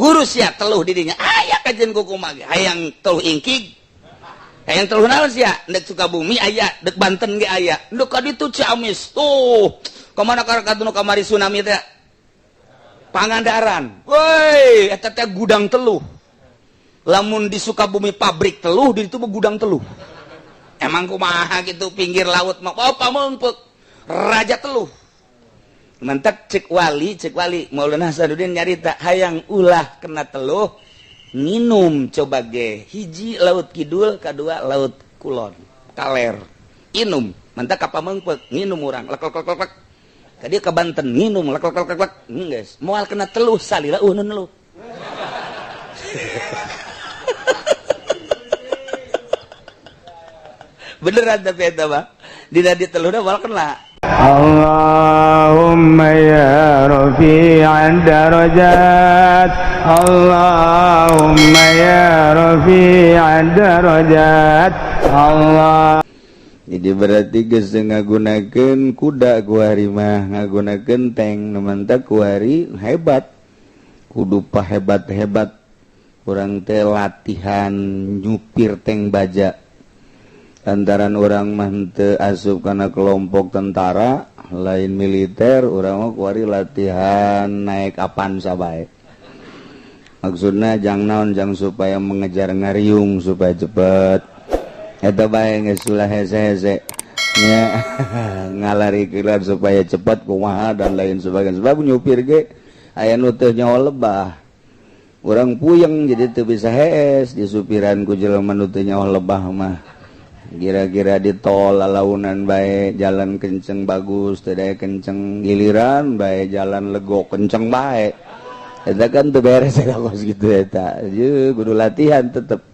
Guguru sia teluh di dinya aya kajen kukumaha ge hayang teluh ingkig. Hayang teluh naon sia? Dek Sukabumi aya, dek Banten ge aya. Dek ka ditu Ciamis. Tuh, kemana ka nu kamari tsunami teh? Pangandaran. Woi, eta teh gudang teluh. Lamun di Sukabumi pabrik teluh, di ditu mah gudang teluh. Emang kumaha gitu pinggir laut mah, oh pameungpeuk. Raja teluh. Mentek cek wali Maulana Hasanuddin nyarita hayang ulah kena teluh minum coba ge hiji laut kidul, kedua laut kulon kaler inum. Mentek ka pameungpeuk nginum urang lek lek lek lek. Ka dieu ka Banten nginum lek lek lek lek. Geus moal kena teluh salila eueuh nu. Beneran tapi eta mah dina diteluhna moal kena. Allahumma ya rafi'ad darajat, Allahumma ya rafi'ad darajat, Allah. Jadi berarti geus ngagunakeun kuda kuari mah ngagunakeun tank nu mantak kuari hebat. Kudu pahebat-hebat urang teh latihan nyupir tank baja. Lantaran orang mah teu asup kana kelompok tentara lain militer, urang mah kuari latihan naik Avanza bae. Maksudna jang naon, jang supaya mengejar ngariung supaya cepet. Eta bae geus ulah hese-hese nya ngalari kelar supaya cepat kumaha dan lain sebagainya. Sebab nyupir ge aya nu teu nyawa lebah. Urang puyeng jadi teu bisa hees disupiran ku jelema nu teu nyawa lebah mah. Kira-kira di tol lalaunan bae jalan kenceng bagus, teu daya kenceng giliran bae jalan legok kenceng bae. Eta kan teu beres eta kos kitu eta. Ye kudu latihan tetep.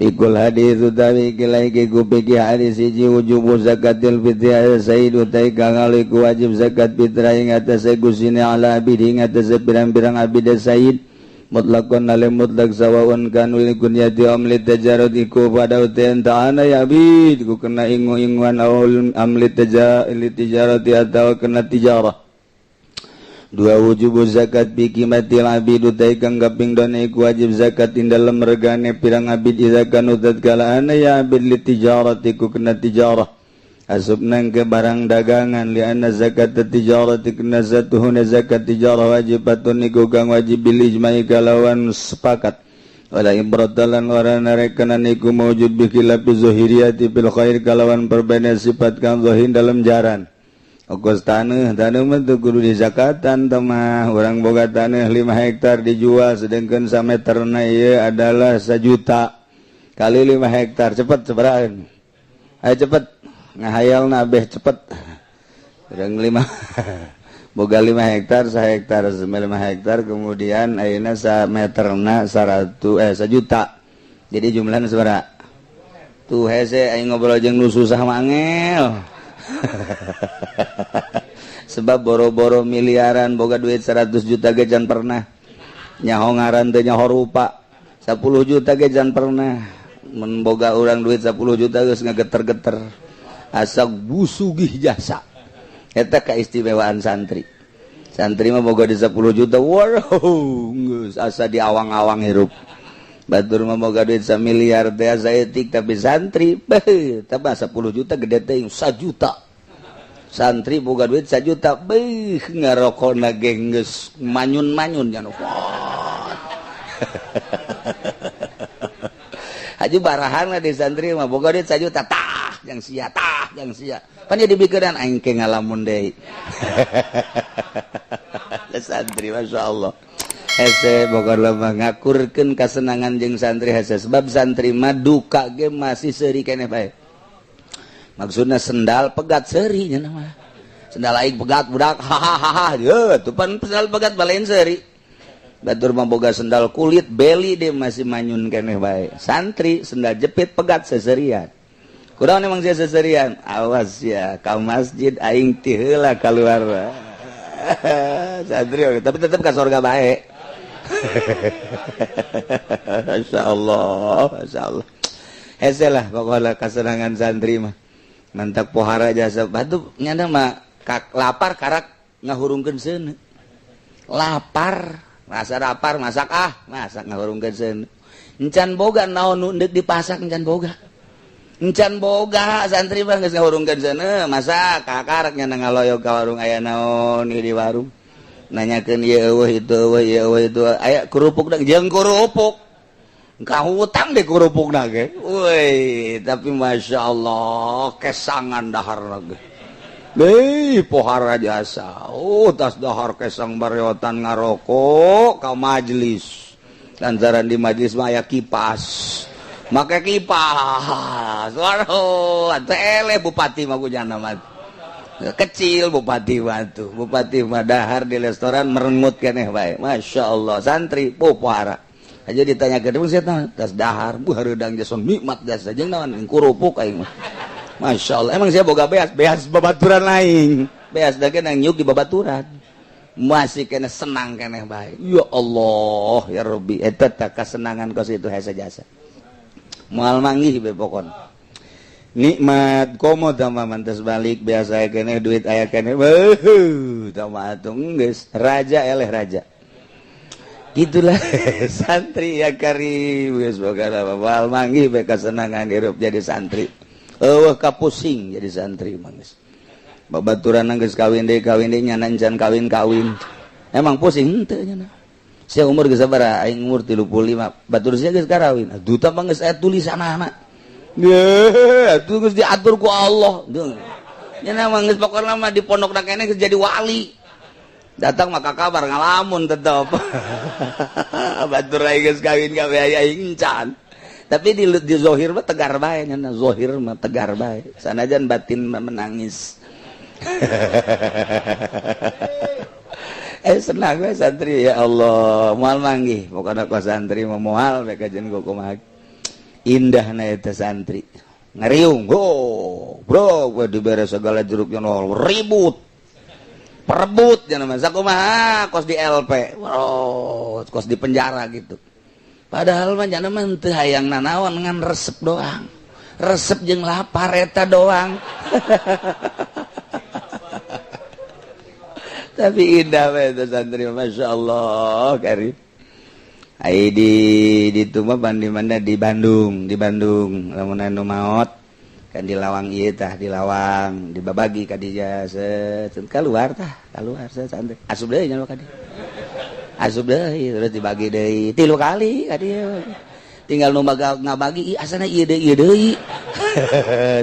Ikul hadis utawi kilai ku piki hadis hiji wujubu zakatil fitri sayyidu tai kang aliku wajib zakat fitrah ing atase gusine ala abid ing atase pirang-pirang abid sayyid mutlakon ale mutlak sawaun kanu likunyati am litajarud iku pada uten ta'ana ya abid ku kena ingu-inguan aul am litijarati atau kena tijarah. Dua wujubu zakat bi qimatil abid utai kang kaping dona iku wajib zakat ing dalem regane pirang abid iza kanu tatkala ana ya abid litijarati ku kena tijarah asup nang ke barang dagangan li anna zakat tijarati kena zatuhuna zakat tijarah wajibatun iku kang wajib bil ijma'i kalawan sepakat wala ibratalan ora narekenan iku maujud bi khilafi zahiriyati bil khair kalawan perbedaan sifat kang zahir dalam jaran. Ongkos taneuh, taneuh mah teu kudu dizakatan teh mah. Urang boga taneuh 5 hektar dijual sedangkan sameterna ieu adalah 1 juta kali 5 hektar cepet sabaraha? Ayo cepet ngahayalna beh cepet. Urang 5 boga 5 hektar, sahektar 5 hektar kemudian ayeuna sameterna 1 juta. Jadi jumlahna sabaraha? Tuh hese aing ngobrol jeung nu susah mah angel. Sebab boro-boro miliaran boga duit 100 juta ge can pernah nyaho ngaran teh nyaho rupa 10 juta ge can pernah mun boga urang duit 10 juta geus ngageter-geter asa busugih jasa. Eta kaistimewaan santri. Santri mah boga di 10 juta wow geus asa di awang-awang hirup. Batur mah boga duit 1 miliar teh asa etik tapi santri beuh tambah 10 juta gede teh 1 juta. Santri boga duit 1 juta beuh ngarokona ge geus manyun-manyun nya. Haji barahan di santri mah boga duit 1 juta tah yang sia tah yang sia. Pan jadi bikedan aing ke ngalamun deui. Santri masyaallah. Hese boga lemah ngakurkeun kasenangan jeung santri hese sebab santri mah duka ge masih seuri keneh bae. Maksudna sendal pegat seuri nya mah. Sendal aing pegat budak hahaha ye tuh pan sendal pegat balain seuri. Batur mah boga sendal kulit beli deh masih manyun keneh bae. Santri sendal jepit pegat seserian. Kurang emang sia seserian. Awas ya ka masjid aing ti heula kaluar. Santri tapi tetep ka sorga bae. Masyaallah, masyaallah. Hese lah pokokna kasenangan santri mah. Mantak pohara jasa batu nyana mah lapar karak ngahurungkeun seuneu. Lapar Masa lapar masak ah, masak ngahurungkeun seuneu. Encan boga naon nu deuk dipasak encan boga. Encan boga santri mah geus ngahurungkeun seuneu, masak kakarek nya ngaloyog ka warung aya naon di warung. Nanyakeun ieu eueuh itu eueuh ieu eueuh itu aya kerupuk jeung kerupuk. Ka hutang deh kerupukna ge. Woi, tapi Masya Allah kesangan dahar ge. Deh, pohara jasa. Oh, tas dahar kesang bareotan ngarokok ka majelis. Lantaran di majelis mah aya kipas. Make kipas. Waduh, atuh eleh bupati mah ku mah. Kecil bupati mah tuh. Bupati mah dahar di restoran merengut keneh bae. Masya Allah, santri pohara. Aja ditanya ke depan saya tas dahar, bu hareudang jasa nikmat jasa jeung naon kerupuk aing mah. Masya Allah, emang saya boga beas, beas babaturan lain. Beas dage nang nyuk di babaturan. Masih kena senang keneh bae. Ya Allah, ya Rabbi, eta tah kasenangan kos itu hese jasa. Moal manggih be pokon. Nikmat komo tambah mantes balik biasa keneh duit aya keneh. Beuh, tambah atuh geus raja eleh raja. Itulah santri ya karim geus boga moal manggih be kasenangan hirup jadi santri. Eueuh kapusing jadi santri mah geus. Babaturan geus kawin deui nyana encan kawin-kawin. Emang pusing henteu nyana. Sia umur geus sabaraha? Aing umur 35. Batur sia geus karawin. Atuh tah mah geus aya tulisanana. Ye, atuh geus diatur ku Allah. Nyana mah geus pokona mah di pondokna keneh geus jadi wali. Datang maka kabar ngalamun tetep. Batur aing geus kawin kabeh aing encan. Tapi di zohir mah tegar bae nyana, zohir mah tegar bae. Sanajan batin mah menangis. Senang we santri ya Allah, moal manggih pokona ku santri mah moal we kajen kumaha. Indahna eta santri. Ngariung, go, bro, we dibere segala jeruknya nol, ribut. Perebut nya mah sakumaha kos di LP, bro, kos di penjara gitu. Padahal mah jana mah teu hayang nanaon ngan resep doang. Resep jeung lapar eta doang. Tapi indah we eta santri Masya Allah karim. Ai di itu mah di mana di Bandung, lamun anu maot kan di lawang ieu tah, di lawang dibabagi ka dinya set keluar tah, keluar set santri. Asup deui nya ka dieu. Asup deui terus dibagi deui 3 kali ka dieu. Tinggal nu ngabagi ih asana ieu deui ieu deui.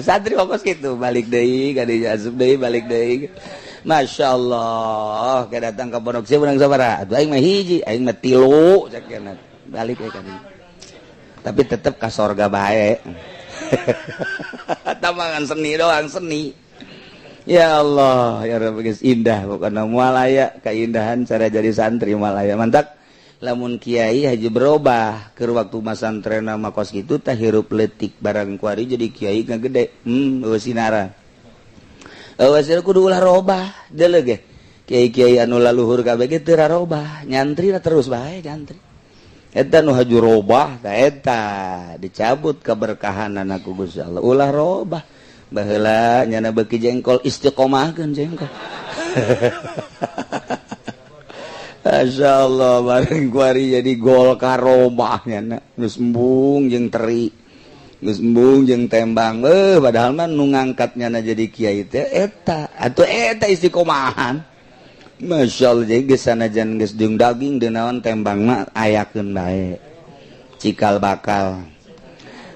Santri fokus kitu balik deui ka dinya asup deui balik deui. Masya Allah, kayak datang ke pondok sia menang sabaraha? Atuh aing mah hiji, aing mah 3 cek balik we ka dieu. Tapi tetep ka sorga bae. Tamangan seni doang seni. Ya Allah, ya Rabbi geus indah pokona moal aya keindahan cara jadi santri moal aya. Mantak lamun kiai haji berubah keur waktu masantrena mah kos kitu tah hirup leutik barang kuari jadi kiai ngagede. Eueuh sinara. Eueuh kudu ulah robah deuleu ge. Kiai-kiai anu laluhur kabeh ge teu rarobah, nyantri terus bae nyantri. Eta nu haju robah tah eta dicabut keberkahanana ku Gusti Allah. Ulah robah. Baheula nyana beuki jengkol istiqomahkeun jengkol. Masya Allah bareng kuari jadi gol karobah nyana geus embung jeung teri. Geus embung jeung tembang. Padahal mah nu ngangkat nyana jadi kiai teh eta. Atuh eta istiqomahan. Masya Allah jadi geus sanajan geus jeung daging deui naon tembang mah ayakeun bae. Cikal bakal.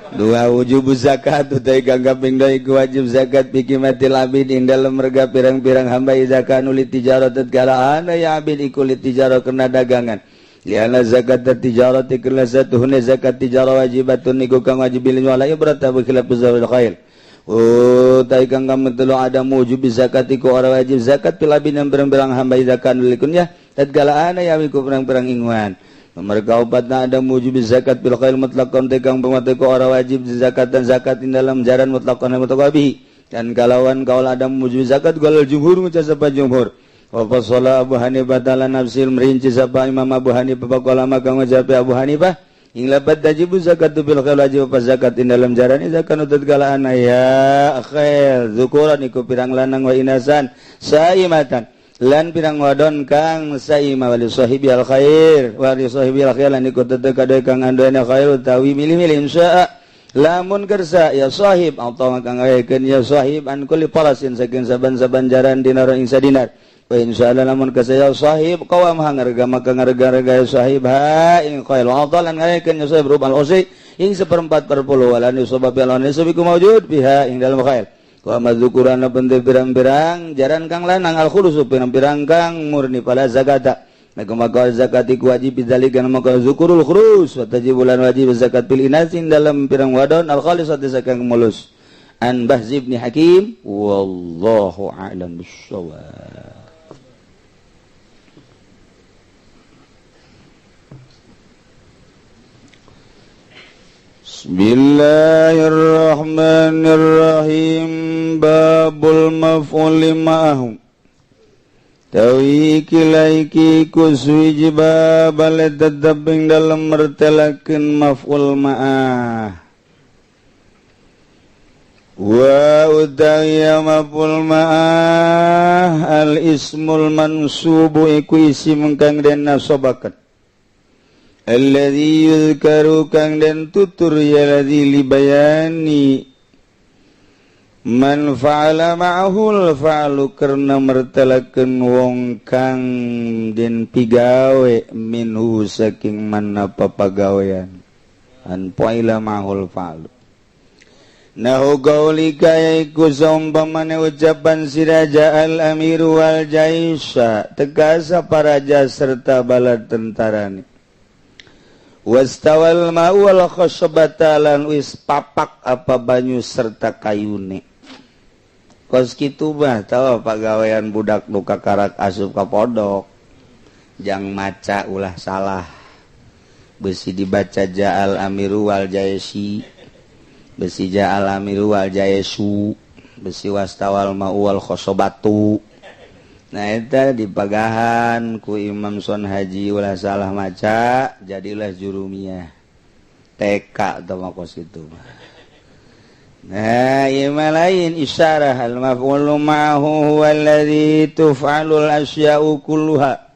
Dua wujub zakat utai kang kaping deui wajib zakat bikimatil abid ing dalem rega pirang-pirang hamba zakat nuli tijarah tatkala ana ya abid iku li tijarah kena dagangan. Liana zakat tijarah tikla satuhuna zakat tijarah wajibatun iku kang wajib bil wala ibrata bi khilaf zawil khair. Utai kang kametelu ada wujub zakat iku ora wajib zakat fil abid yang pirang-pirang hamba zakat nuli kunyah tatkala ana ya iku pirang-pirang inguan. Mereka obatna ada wujub zakat bil khair mutlaqan tekang pamate ora wajib zakat dan zakat di dalam jaran mutlaqan mutaqabi dan kalawan kaul ada wujub zakat galal jumhur ngucap sapa jumhur wa fasala Abu Hanifah ta'ala nafsil merinci sapa Imam Abu Hanifah faqala maka ngucap Abu Hanifah ing labat tajibu zakat bil khair wajib apa zakat di dalam jaran zakat utut galaan ya khair zukuran iku pirang lanang wa inasan saimatan Lan pirang wadon kang saima wali sahibi al khair wali sahibi al khair lan iku tetep kade kang anduene khair utawi milih-milih insya lamun kersa ya sahib atau kang ngaekeun ya sahib an kulli farasin saking saban-saban jaran dinar ing sadinar. Wa insyaallah lamun kersa ya sahib qawam hangarga maka ngarga-rega ya sahib ha ing khair atau lan ngaekeun ya sahib rubal usi ing seperempat per puluh walan yusabab lan yusabiku maujud biha ing dalem khair. Wa madzukurana penting pirang-pirang jaran kang lanang al khulusu pirang-pirang kang murni pala zakata. Maka zakat iku wajib bidzalika maka zukurul khurus wa tajibulan wajib zakat bil inasin dalam pirang wadon al khalisati zakang mulus. An Bahz bin Hakim wallahu a'lam bissawab. Bismillahirrahmanirrahim. Babul maf'ul ma'ahum. Tawi kilaiki kuswiji babal tetep ing dalem mertelakeun maf'ul ma'ah. Wa utawi maf'ul ma'ah al ismul mansubu iku isim kang den nasobaken. Alladzi yuzkaru kang den tutur ya ladzi libayani man fa'ala ma'ahul fa'alu karena mertelakeun wong kang den pigawe minhu saking mana papagawean an fa'ila ma'ahul fa'alu nahu qaulika yaiku saumpamane ucapan siraja al amiru wal jaisha tegasa paraja serta bala tentarane wastawal ma'u wal khasbata lan wis papak apa banyu serta kayune. Kos kitu mah tahu pagawean budak nu kakarak asup ka pondok. Jang maca ulah salah. Besi dibaca ja'al amiru wal jaisi. Besi ja'al amiru wal jaisu. Besi wastawal ma'u wal khasbatu. Nah eta dipagahan ku Imam Son Haji ulah salah maca jadilah jurumiyah TK atau makos itu. Nah ieu mah lain isyarah al maf'ulu ma'ahu huwa alladzi tuf'alul asya'u kulluha.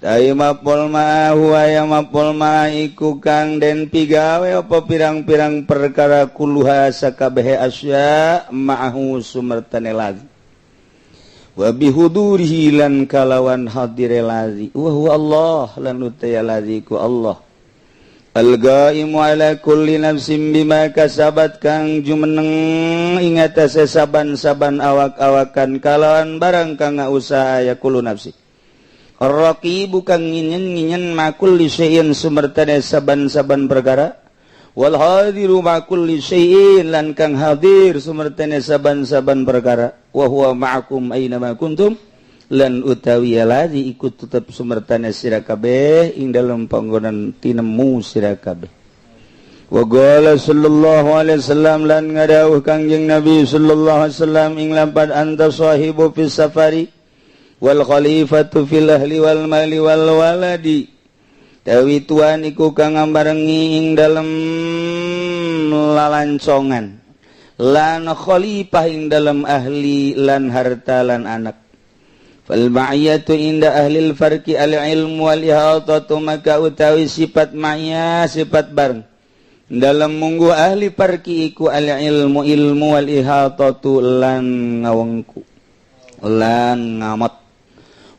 Ai maf'ul ma'ahu ya maf'ul ma'iku kang den pigawe apa pirang-pirang perkara kulluha sakabehe asya ma'ahu sumertane lazi. Wa bihudurihi lan kalawan hadire lazi wa huwa Allah lan utaya lazi ku Allah al-qaimu ala kulli nafsin bima kasabat kang jumeneng ing atase saban-saban awak-awakan kalawan barang kang usaha ya kullu nafsi ar-raqibu kang nginen-nginen ma kulli syai'in sumertane saban-saban perkara wal hadiru ma kulli syai'in lan kang hadir sumertane saban-saban perkara wa huwa ma'akum aina ma kuntum lan utawi ladzi ikut tetep sumertane sira kabeh ing dalem panggonan tinemu sira kabeh. Wa qala sallallahu alaihi wasallam lan ngadawuh Kangjeng Nabi sallallahu alaihi wasallam ing lampat anta sahibu fis safari wal khalifatu fil ahli wal mali wal waladi. Tawi tuan iku kang ngambarengi ing dalem lalancongan lan khalifah ing dalem ahli lan harta lan anak. Fal ma'iyatu inda ahli al-farqi al-ilmu wal ihatatu maka utawi sifat ma'iyah sifat bareng dalam munggu ahli farqi iku al-ilmu ilmu wal ihatatu lan ngawengku lan ngamat.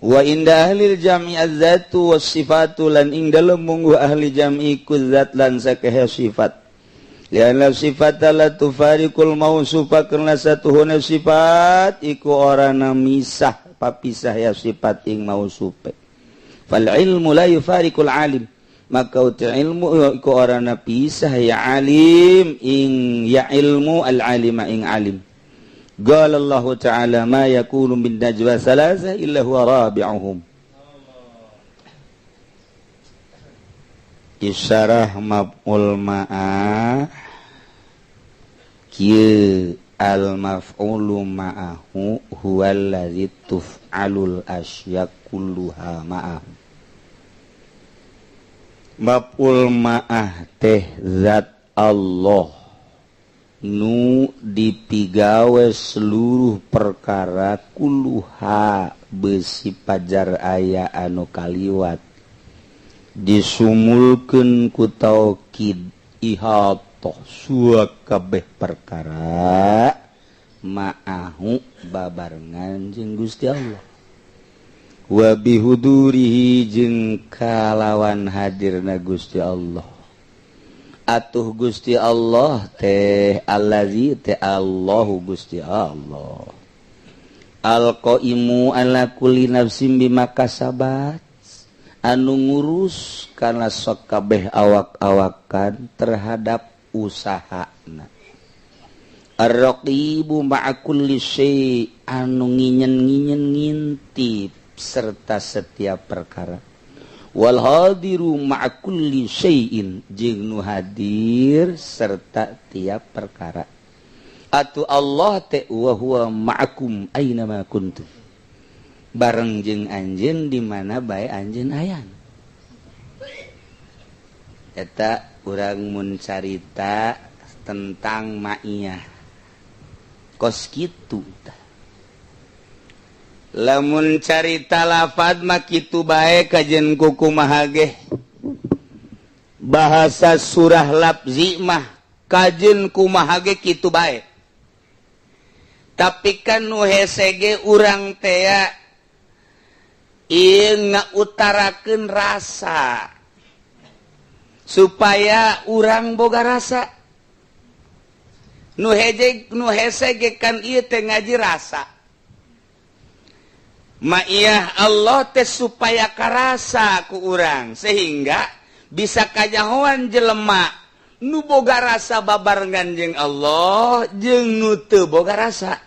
Wa inda ahli jam'i az-zatu was sifatu lan ing dalem munggu ahli jam'i ku zat lan sakehe sifat. Lianna sifat la tufariqul mausufa karena satuhuna sifat iku ora misah papisah ya sifat ing mausufe. Fal ilmu la yufariqul alim maka uti ilmu iku ora pisah ya alim ing ya ilmu al alima ing alim. Qala Allah ta'ala ma yakunu min najwa thalatha illa huwa rabi'uhum. Isyarah maf'ul ma'ah kieu al maf'ulu ma'ahu huwa allazi tuf'alul asya kulluha ma'ahu. Maf'ul ma'ah teh zat Allah nu dipigawe seluruh perkara kulluha Besi pajar aya anu kaliwat disumulkeun ku taukid ihatoh kabeh perkara ma'ahu babarengan jeung Gusti Allah wa bihudurihi jeung kalawan hadirna Gusti Allah. Atuh Gusti Allah teh allazi teh Allahu Gusti Allah alqaimu ala kulli nafsin bima kasabat, anu ngurus kana sakabeh awak-awakan terhadap usahana. Ar-raqibu ma'a kulli syai', anu nginyen-nginyen ngintip serta setiap perkara. Wal hadiru ma'a kulli syai'in, jeung nu hadir serta tiap perkara. Atuh Allah teh wa huwa ma'akum aina ma kuntum, bareng jeung anjeun di mana bae anjeun aya. Eta urang mun carita tentang ma'iyah kos kitu tah. Lamun carita lafad mah kitu bae kajen kukumaha ge. Bahasa surah lafzi mah kajen kumaha ge kitu bae. Tapi kan nu hese ge urang tea ieu ngautarakeun rasa supaya urang boga rasa. Nu heje nu hese ge kan ieu teh ngaji rasa. Ma'iyah Allah teh supaya karasa ku urang sehingga bisa kanyahoan jelema nu boga rasa babarengan jeung Allah jeung nu teu boga rasa.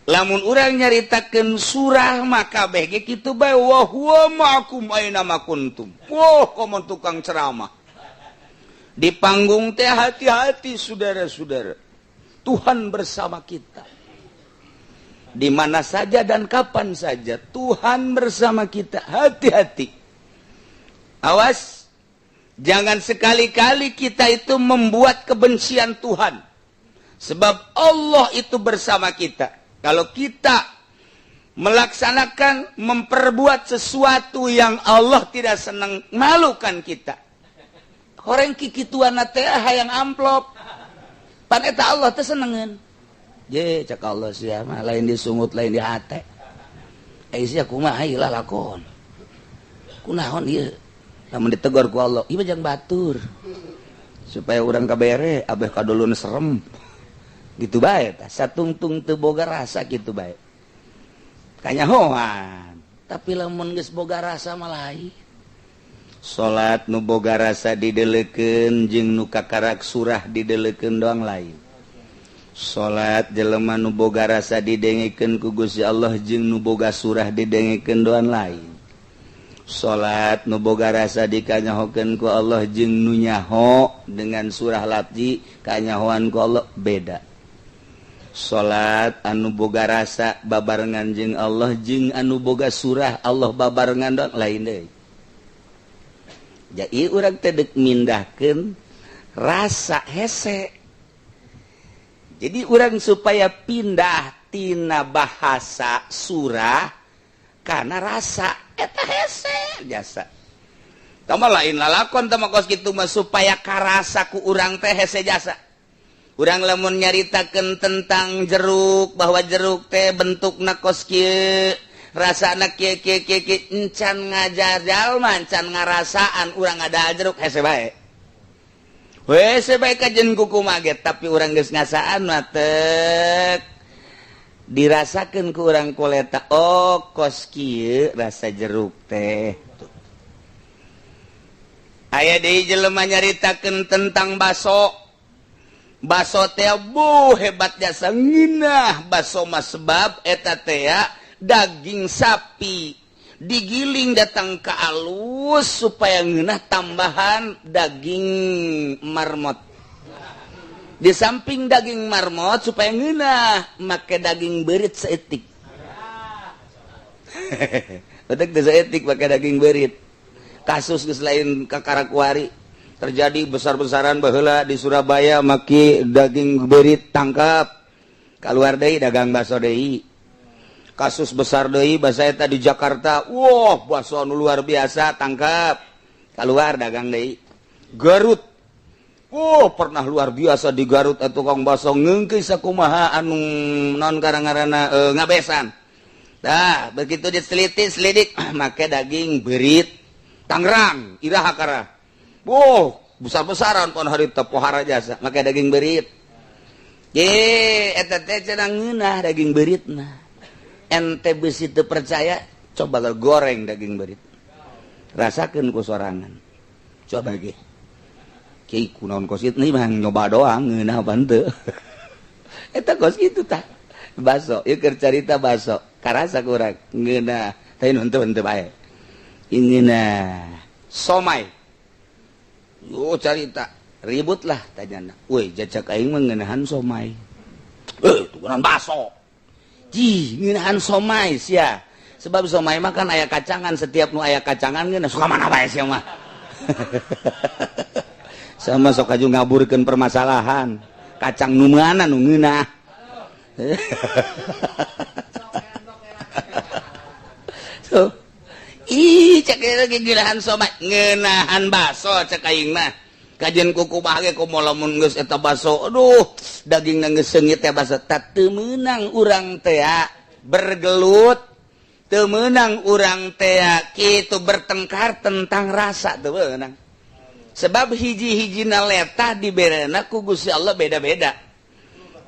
Lamun urang nyaritakeun surah maka kabeh ge kitu bae wa huwa ma'akum aina ma kuntum. Wah, komo tukang ceramah. Di panggung teh hati-hati saudara-saudara. Tuhan bersama kita. Di mana saja dan kapan saja Tuhan bersama kita. Hati-hati. Awas, jangan sekali-kali kita itu membuat kebencian Tuhan. Sebab Allah itu bersama kita. Kalau kita melaksanakan, memperbuat sesuatu yang Allah tidak senang, malukan kita. Horeng kikituan teh hayang amplop. Pan eta Allah teh senengeun. Je cak Allah sia mah lain disungut lain di hate. Eh sia kumaha ieu lah lakon. Kunaon ieu? Lamun ditegur ku Allah, ieu mah jang batur. Supaya urang kabere abeh kadulun serem. Gitu bae tah, satungtung teu boga rasa kitu bae. Kanyahoan. Tapi lamun geus boga rasa mah lain. Salat nu boga rasa didelekeun jeung nu kakarak surah didelekeun doang lain. Salat jelema nu boga rasa didengekeun ku Gusti Allah jeung nu boga surah didengekeun doang lain. Salat nu boga rasa dikanyahokeun ku Allah jeung nu nyaho dengan surah lafzi kanyahoan ku Allah beda. Salat anu boga rasa babarengan jeung Allah jeung anu boga surah Allah babarengan doang lain deui. Jadi urang teh deuk mindahkeun rasa hese. Jadi urang supaya pindah tina bahasa surah karena rasa eta hese jasa. Tama lain lalakon tama kos kitu mah supaya karasa ku urang teh hese jasa. Urang lamun nyaritakeun tentang jeruk bahwa jeruk teh bentukna kos kieu, rasana kieu kieu kieu kieu, encan ngajar jalma, encan ngarasaan urang ada jeruk hese bae. Hese bae kajen kukumaha ge, tapi urang geus ngasaan mah tek dirasakeun ku urang koleta, oh kos kieu rasa jeruk teh. Aya deui jelema nyaritakeun tentang baso. Baso teh bu hebat jasa ngeunah baso mah sebab eta teh daging sapi digiling datang ke alus supaya ngeunah tambahan daging marmot. Di samping daging marmot supaya ngeunah make daging beurit saeutik. Betek teh saeutik make daging beurit. Kasus geus lain kakarakuari terjadi besar-besaran baheula di Surabaya maki daging beurit tangkap. Kaluar deui dagang baso deui. Kasus besar deui bahasa eta di Jakarta. Wah, bakso nu luar biasa, tangkap, keluar, dagang deui. Garut. Oh, pernah luar biasa di Garut atau tukang bakso ngeungkeui sakumaha anu non karang-karana ngabesan. Dah, begitu diteliti selidik, make daging berit. Tangerang, iraha kara. Wow, besar-besaran pon harita pohara jasa, make daging berit. Ye, eta teh cenah ngeunah daging beritna. Ente bisi teu percaya, coba goreng daging berit. Rasakeun ku sorangan. Coba ge. Kiai kunaon kos kitu mah nyoba doang ngeunah apa henteu. Eta kos kitu tah. Baso, ieu keur carita baso. Karasa kurang ngeunah, tapi nu henteu henteu bae. Ngeunah. Somai. Oh, carita ribut lah tanyana. Woi, jajak aing mah ngeunahan somai. Eh, tukuran baso. Jih, ngeunahan somai sia. Sebab somai mah kan aya kacangan, setiap nu aya kacangan ngeunah, suka mana bae sia mah. Sama sok aju ngaburkeun permasalahan. Kacang nu mana nu ngeunah. So, ih, cek lagi ngeunahan somai, ngeunahan baso cek aing mah. Kajian kuku bahagia komo lamun geus eta baso, aduh, dagingna geus seungit teh baso. Tak teu meunang urang teh bergelut, teu meunang urang teh kitu bertengkar tentang rasa, teu meunang. Sebab hiji-hijina letah diberena ku Gusti Allah beda-beda.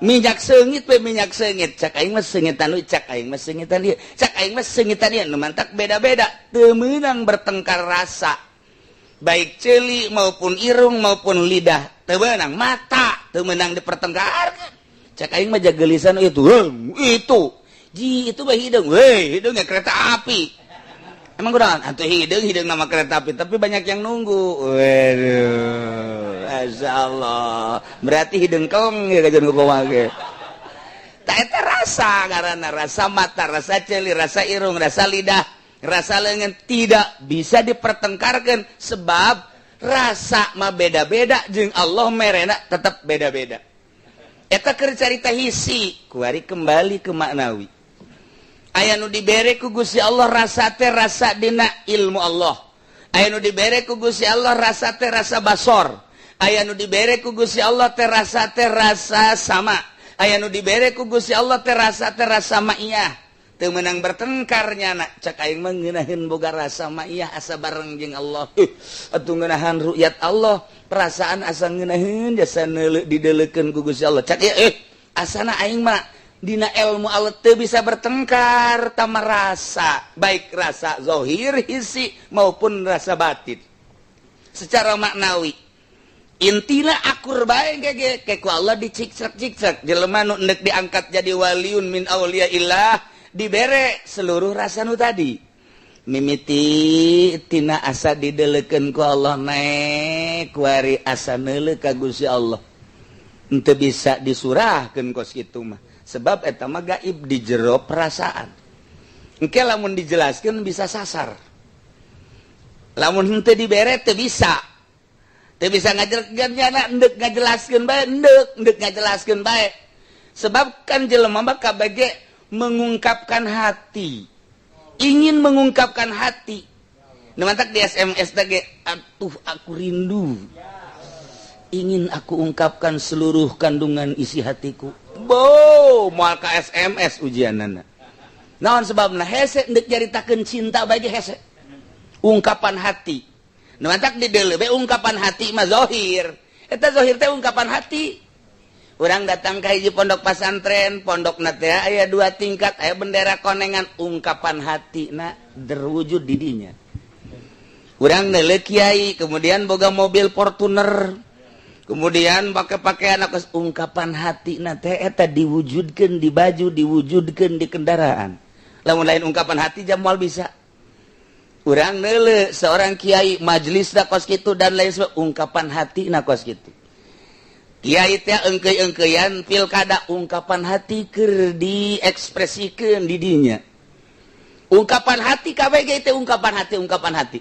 Minyak seungit we minyak seungit, cak aing mah seungitan we, cak aing mah seungitan ieu, cak aing mah seungitan ieu, nu mantak beda-beda. Teu meunang bertengkar rasa. Baik ceuli maupun irung maupun lidah, teu meunang, mata teu meunang dipertengkarkeun. Cak aing mah jagelisan itu, itu. Ji itu mah hideung, weh, hideungnya kereta api. Emang kurang atuh hideung, hideung nama kereta api, tapi banyak yang nunggu. Waduh, masyaallah. Berarti hideung keleng ya kajian kumaha ge. Ta eta rasa karena rasa mata, rasa ceuli, rasa irung, rasa lidah, rasa lengan tidak bisa dipertengkarkan sebab rasa mah beda-beda jeung Allah merena tetap beda-beda. Eta keur carita hisi, kuari kembali ke maknawi. Aya nu dibere ku Gusti Allah rasa teh rasa dina ilmu Allah. Aya nu dibere ku Gusti Allah rasa teh rasa basor. Aya nu dibere ku Gusti Allah teh rasa sama. Aya nu dibere ku Gusti Allah teh rasa ma'iyah. Teu meunang bertengkar nyana, cak aing mah ngeunaheun boga rasa ma'iyah asa bareng jeung Allah. Atuh ngeunahan ru'yat Allah, perasaan asa ngeunaheun jasa neuleuh dideleukeun ku Gusti Allah. Cak ieu asana aing mah dina ilmu Allah teu bisa bertengkar tama rasa, baik rasa zahir hisi maupun rasa batin. Secara maknawi intina akur bae ge ke ku Allah dicikcek-cikcek jelema nu endek diangkat jadi waliun min auliyaillah dibere seluruh rasa nu tadi. Mimiti tina asa dideleukeun ku Allah naek kuari asa neuleuh ka Gusti Allah. Henteu bisa disurahkeun kos kitu mah. Sebab eta mah gaib di jero perasaan. Engke lamun dijelaskeun bisa sasar. Lamun henteu dibere teu bisa. Teu bisa ngajelaskeun nyana endek ngajelaskeun bae, endek endek ngajelaskeun bae. Sebab kan jelema mah kabeh mengungkapkan hati. Ingin mengungkapkan hati. Nu mantak di SMS teh ge, atuh aku rindu. Ingin aku ungkapkan seluruh kandungan isi hatiku. Bo, moal ka SMS ujianana. Naon sebabna hese endek nyaritakeun cinta bae ge hese. Ungkapan hati. Nu mantak di deuleu bae ungkapan hati mah zahir. Eta zahir teh ungkapan hati. Urang datang ka hiji pondok pasantren, pondokna teh aya 2 tingkat, aya bendera konengan, ungkapan hatina terwujud di dinya. Urang neuleuh kiai, kemudian boga mobil Fortuner. Kemudian pakai pakaian aku ungkapan hati na teh eta diwujudkeun di baju, diwujudkeun di kendaraan. Lamun lain ungkapan hati jam moal bisa. Urang neuleuh seorang kiai majelisna kos kitu dan lain sebagainya, ungkapan hati na kos kitu. Kiai teh engkeuy-engkeuyan pilkada ungkapan hati keur diekspresikeun di dinya. Ungkapan hati kabeh teh ungkapan hati, ungkapan hati.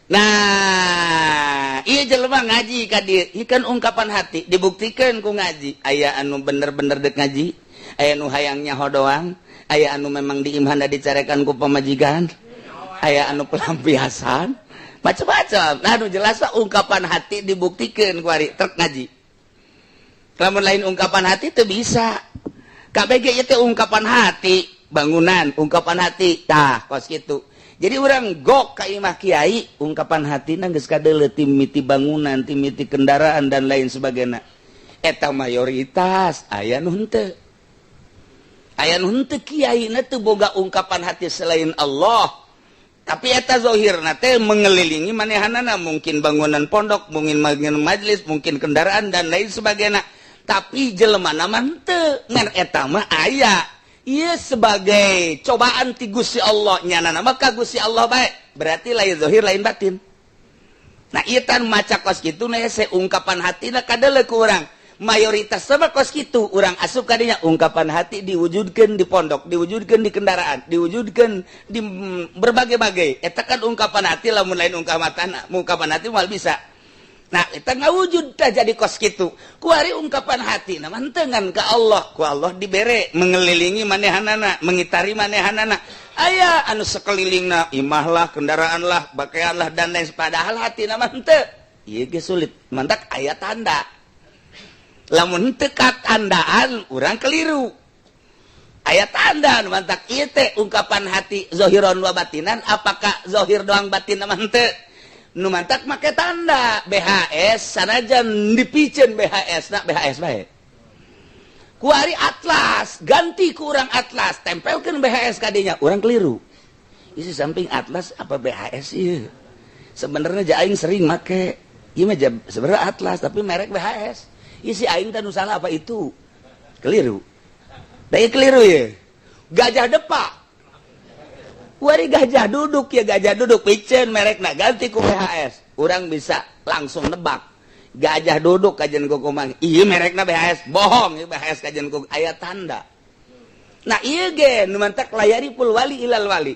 Nah, iya jelema ngaji ka dieu, ieu kan ungkapan hati dibuktikan ku ngaji. Aya anu bener-bener dek ngaji, Aya nu hayang nyaho doang, aya anu memang diimhana dicarekan ku pamajikan, aya anu pelampiasan, macam-macam. Nah, anu jelas mah ungkapan hati dibuktikan kuari truk ngaji. Lamun lain ungkapan hati teu bisa. KBG itu ungkapan hati, bangunan ungkapan hati, tah kos kitu. Jadi orang gok ka imah kiai, ungkapan hati geus kadeuleu timiti bangunan, timiti kendaraan dan lain sebagainya. Eta mayoritas. Aya nu henteu, aya nu henteu, kiai na teu boga ungkapan hati selain Allah, tapi eta zohirna teh mengelilingi manehanana, mungkin bangunan pondok, mungkin bangunan majelis, mungkin kendaraan dan lain sebagainya, tapi jelema mah henteu. Ngan eta mah aya. Ieu sebagai cobaan ti Gusti Allah, nyana mah ka Gusti Allah bae, berarti lain zohir, lain batin. Nah, ieu tan maca kos kitu na hese ungkapan hatina kadeuleu ku urang. Mayoritas sama kos kitu, urang asup kadinya, ungkapan hati diwujudkan di pondok, diwujudkan di kendaraan, diwujudkan di berbagai-bagai. Eta kan ungkapan hati. Lamun lain ungkapan ungkapan hati moal bisa. Nah, eta ngawujud tah jadi kos kitu. Kuari ungkapan hati nah ngan ke Allah, ku Allah dibere mengelilingi manehanana, mengitari manehanana. Aya anu sekelilingna imah lah, kendaraan lah, pakaian lah, dan lain, padahal hati mah henteu. Ieu ge sulit, mantak aya tanda. Lamun henteu katandaan, urang keliru. Aya tanda, mantak ieu teh ungkapan hati zohiron wa batinan, apakah zohir doang, batin mah henteu. Nu mantak make tanda BHS, sanajan dipiceun BHS na BHS bae. Kuari atlas ganti ku urang atlas, tempelkeun BHS kadinya, urang keliru. Isi samping atlas apa BHS ieu sebenarnya? Aing sering make ieu mah sebenarnya atlas tapi merek BHS. Isi aing teh nu salah apa itu keliru? Da keliru ya. Gajah depak. Wari gajah duduk ya, gajah duduk piceun merek na, ganti ku BHS. Urang bisa langsung nebak. Gajah duduk kajian ku kumang. Iya, merekna BHS, bohong ieu BHS kajian ku aya tanda. Nah, ieu ge nu mantak la ya'riful wali ilal wali.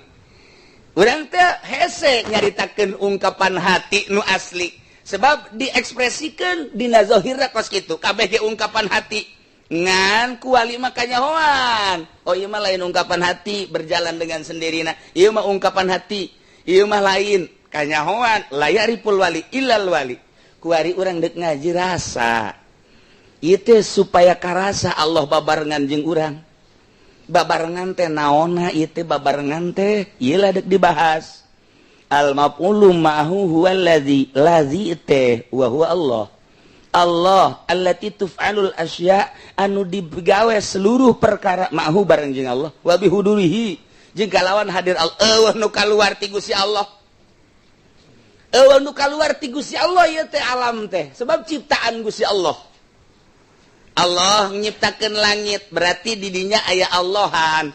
Urang teh hese nyaritakeun ungkapan hati nu asli. Sebab diekspresikan dina zahirna kos kitu. Kabeh ge ungkapan hati. Ngan ku wali mah kanyahoan, oh, ieu mah lain ungkapan hati, berjalan dengan sendirinya, ieu mah ungkapan hati, ieu mah lain, kanyahoan. La ya'riful wali illal wali. Kuari urang dek ngaji rasa itu supaya karasa Allah babarengan jeung urang. Babarengan teh naonna ieu teh? Babarengan teh ieu lah dek dibahas. Al maf'ulu ma'ahu huwa allazi, lazi teh wa huwa Allah, Allah allati tuf'alul asya, anu digawe seluruh perkara, ma'hu bareng jeung Allah, wa bihudurihi jeung kalawan hadir Allah. Euweuh nu kaluar ti Gusti Allah, euweuh nu kaluar ti Gusti Allah ieu teh, alam teh, sebab ciptaan Gusti Allah. Allah nyiptakeun langit, berarti didinya aya Allahan.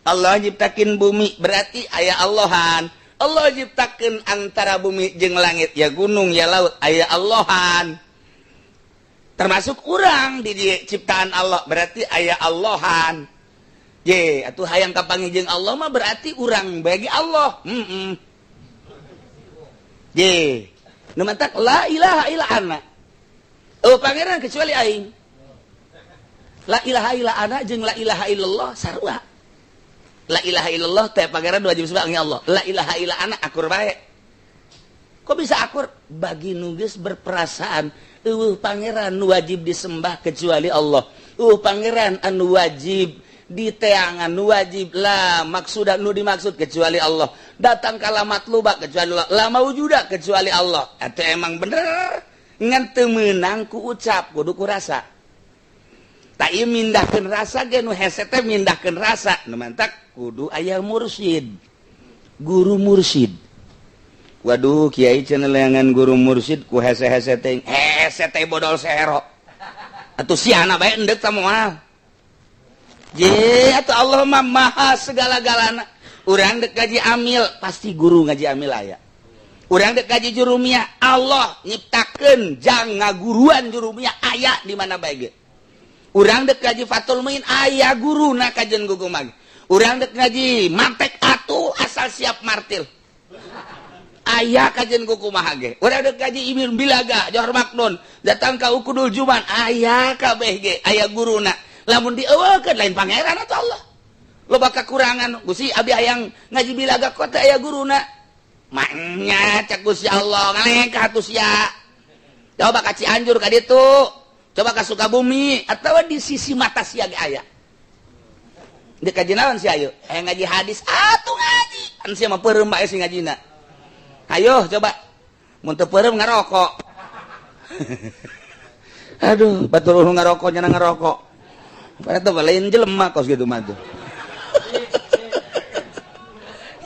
Allah nyiptakeun bumi, berarti aya Allahan. Allah nyiptakeun antara bumi jeung langit, ya gunung ya laut, aya Allahan. Termasuk urang di ciptaan Allah, berarti aya Allahan. Ye atuh hayang kapanggih jeung Allah mah berarti urang bagi Allah. Ye nu mantak la ilaha illa ana, oh pangeran kecuali aing. La ilaha illa ana jeung la ilaha illallah sarua. La ilaha illallah teh pangeran wajib sebab Allah. La ilaha illa ana akur bae. Kok bisa akur? Bagi nu geus berperasaan euweuh pangeran nu wajib disembah kecuali Allah, euweuh pangeran anu wajib diteangan, nu wajib la maksuda, nu dimaksud kecuali Allah, datang kala matluba kecuali Allah, la maujuda kecuali Allah. Atau emang bener ngan teu meunang ku ucap, kudu ku rasa. Tak ieu mindahkeun rasa ge nu hese teh mindahkeun rasa. Nu mantak kudu aya mursyid, guru mursyid. Waduh, kiai cenah leangan guru mursyid ku hese-hese teh, hese teh bodol sehero atuh siana bae endek ta moal. Je atuh Allah mah maha segala-galana. Urang dek ngaji amil, pasti guru ngaji amil aya. Urang dek ngaji jurumiyah, Allah nyiptakeun jang ngaguruan jurumiyah aya di mana bae ge. Urang dek ngaji Fathul Muin, aya guruna kajen gugumag. Urang dek ngaji mantek atuh asal siap martil, aya kajen kumaha ge. Urang dek ngaji Ibn Bilaga, Johar Maknun, datang ka Ukudul Juman, aya kabeh ge, aya guruna. Lamun dieuweukeun lain pangeran atau Allah. Loba kekurangan Gusti, abi hayang ngaji bilaga kota aya guruna. Maknya cek Gusti Allah ngalengkah atuh sia. Coba ka Cianjur ka ditu, coba ka Sukabumi atawa di sisi mata sia ge aya. Di kaji naon sia ayo? Hayang ngaji hadis atuh ngaji. Kan sia mah peureum bae sing ngajina. Ayo coba. Mun teu peureum ngarokok. Aduh, batur nu ngarokok nya ngarokok. Padahal lain jelema kos gitu mah tuh.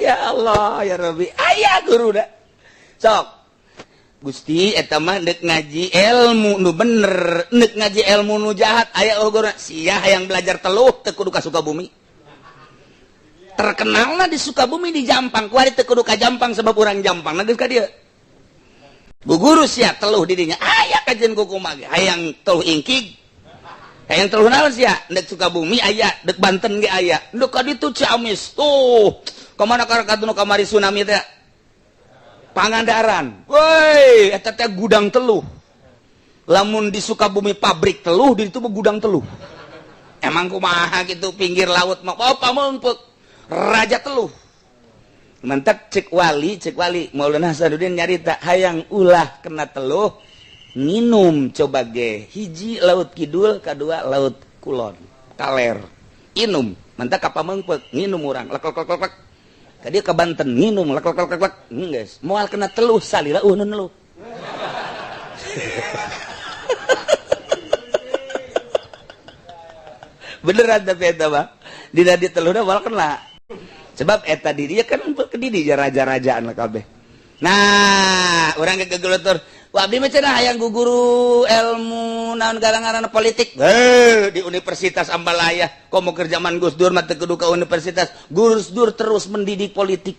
Ya Allah, ya Rabbi, aya guru da. Sok. Gusti eta mah deuk ngaji ilmu nu bener, deuk ngaji ilmu nu jahat aya guru. Sia hayang belajar teluh teu kudu ka Sukabumi. Terkenalna di Sukabumi di Jampang, kuari teu kudu ka Jampang sebab urang Jampang na geus ka dieu. Bu guru sia teluh di dinya, aya kajian kumaha ge hayang teluh ingkig. Hayang teluh naon sia? Deuk Sukabumi aya, deuk Banten ge aya. Deuk ka ditu Ciamis. Tuh, kemana nu kamari tsunami teh? Pangandaran. Woi, eta teh gudang teluh. Lamun di Sukabumi pabrik teluh, di ditu mah gudang teluh. Emang kumaha gitu pinggir laut mah apa meungpeuk. Raja teluh. Mentek cek wali Maulana Hasanuddin nyarita hayang ulah kena teluh minum coba ge hiji laut kidul kadua laut kulon kaler inum mentak ka pameungpeuk nginum urang lek lek lek lek ka dieu ka Banten nginum lek lek lek lek geus moal kena teluh salila eueuh nu neluh. Beneran tapi eta mah dina diteluhna moal kena. Sebab eta dirinya kan ke diri raja-rajaan lah kabeh. Nah, urang gegelutur. Wah, abdi mah cenah hayang guguru ilmu naon gara-garana politik. Heuh, di Universitas Ambalaya. Komo keur zaman Gus Dur mah teu kudu ka universitas. Gus Dur terus mendidik politik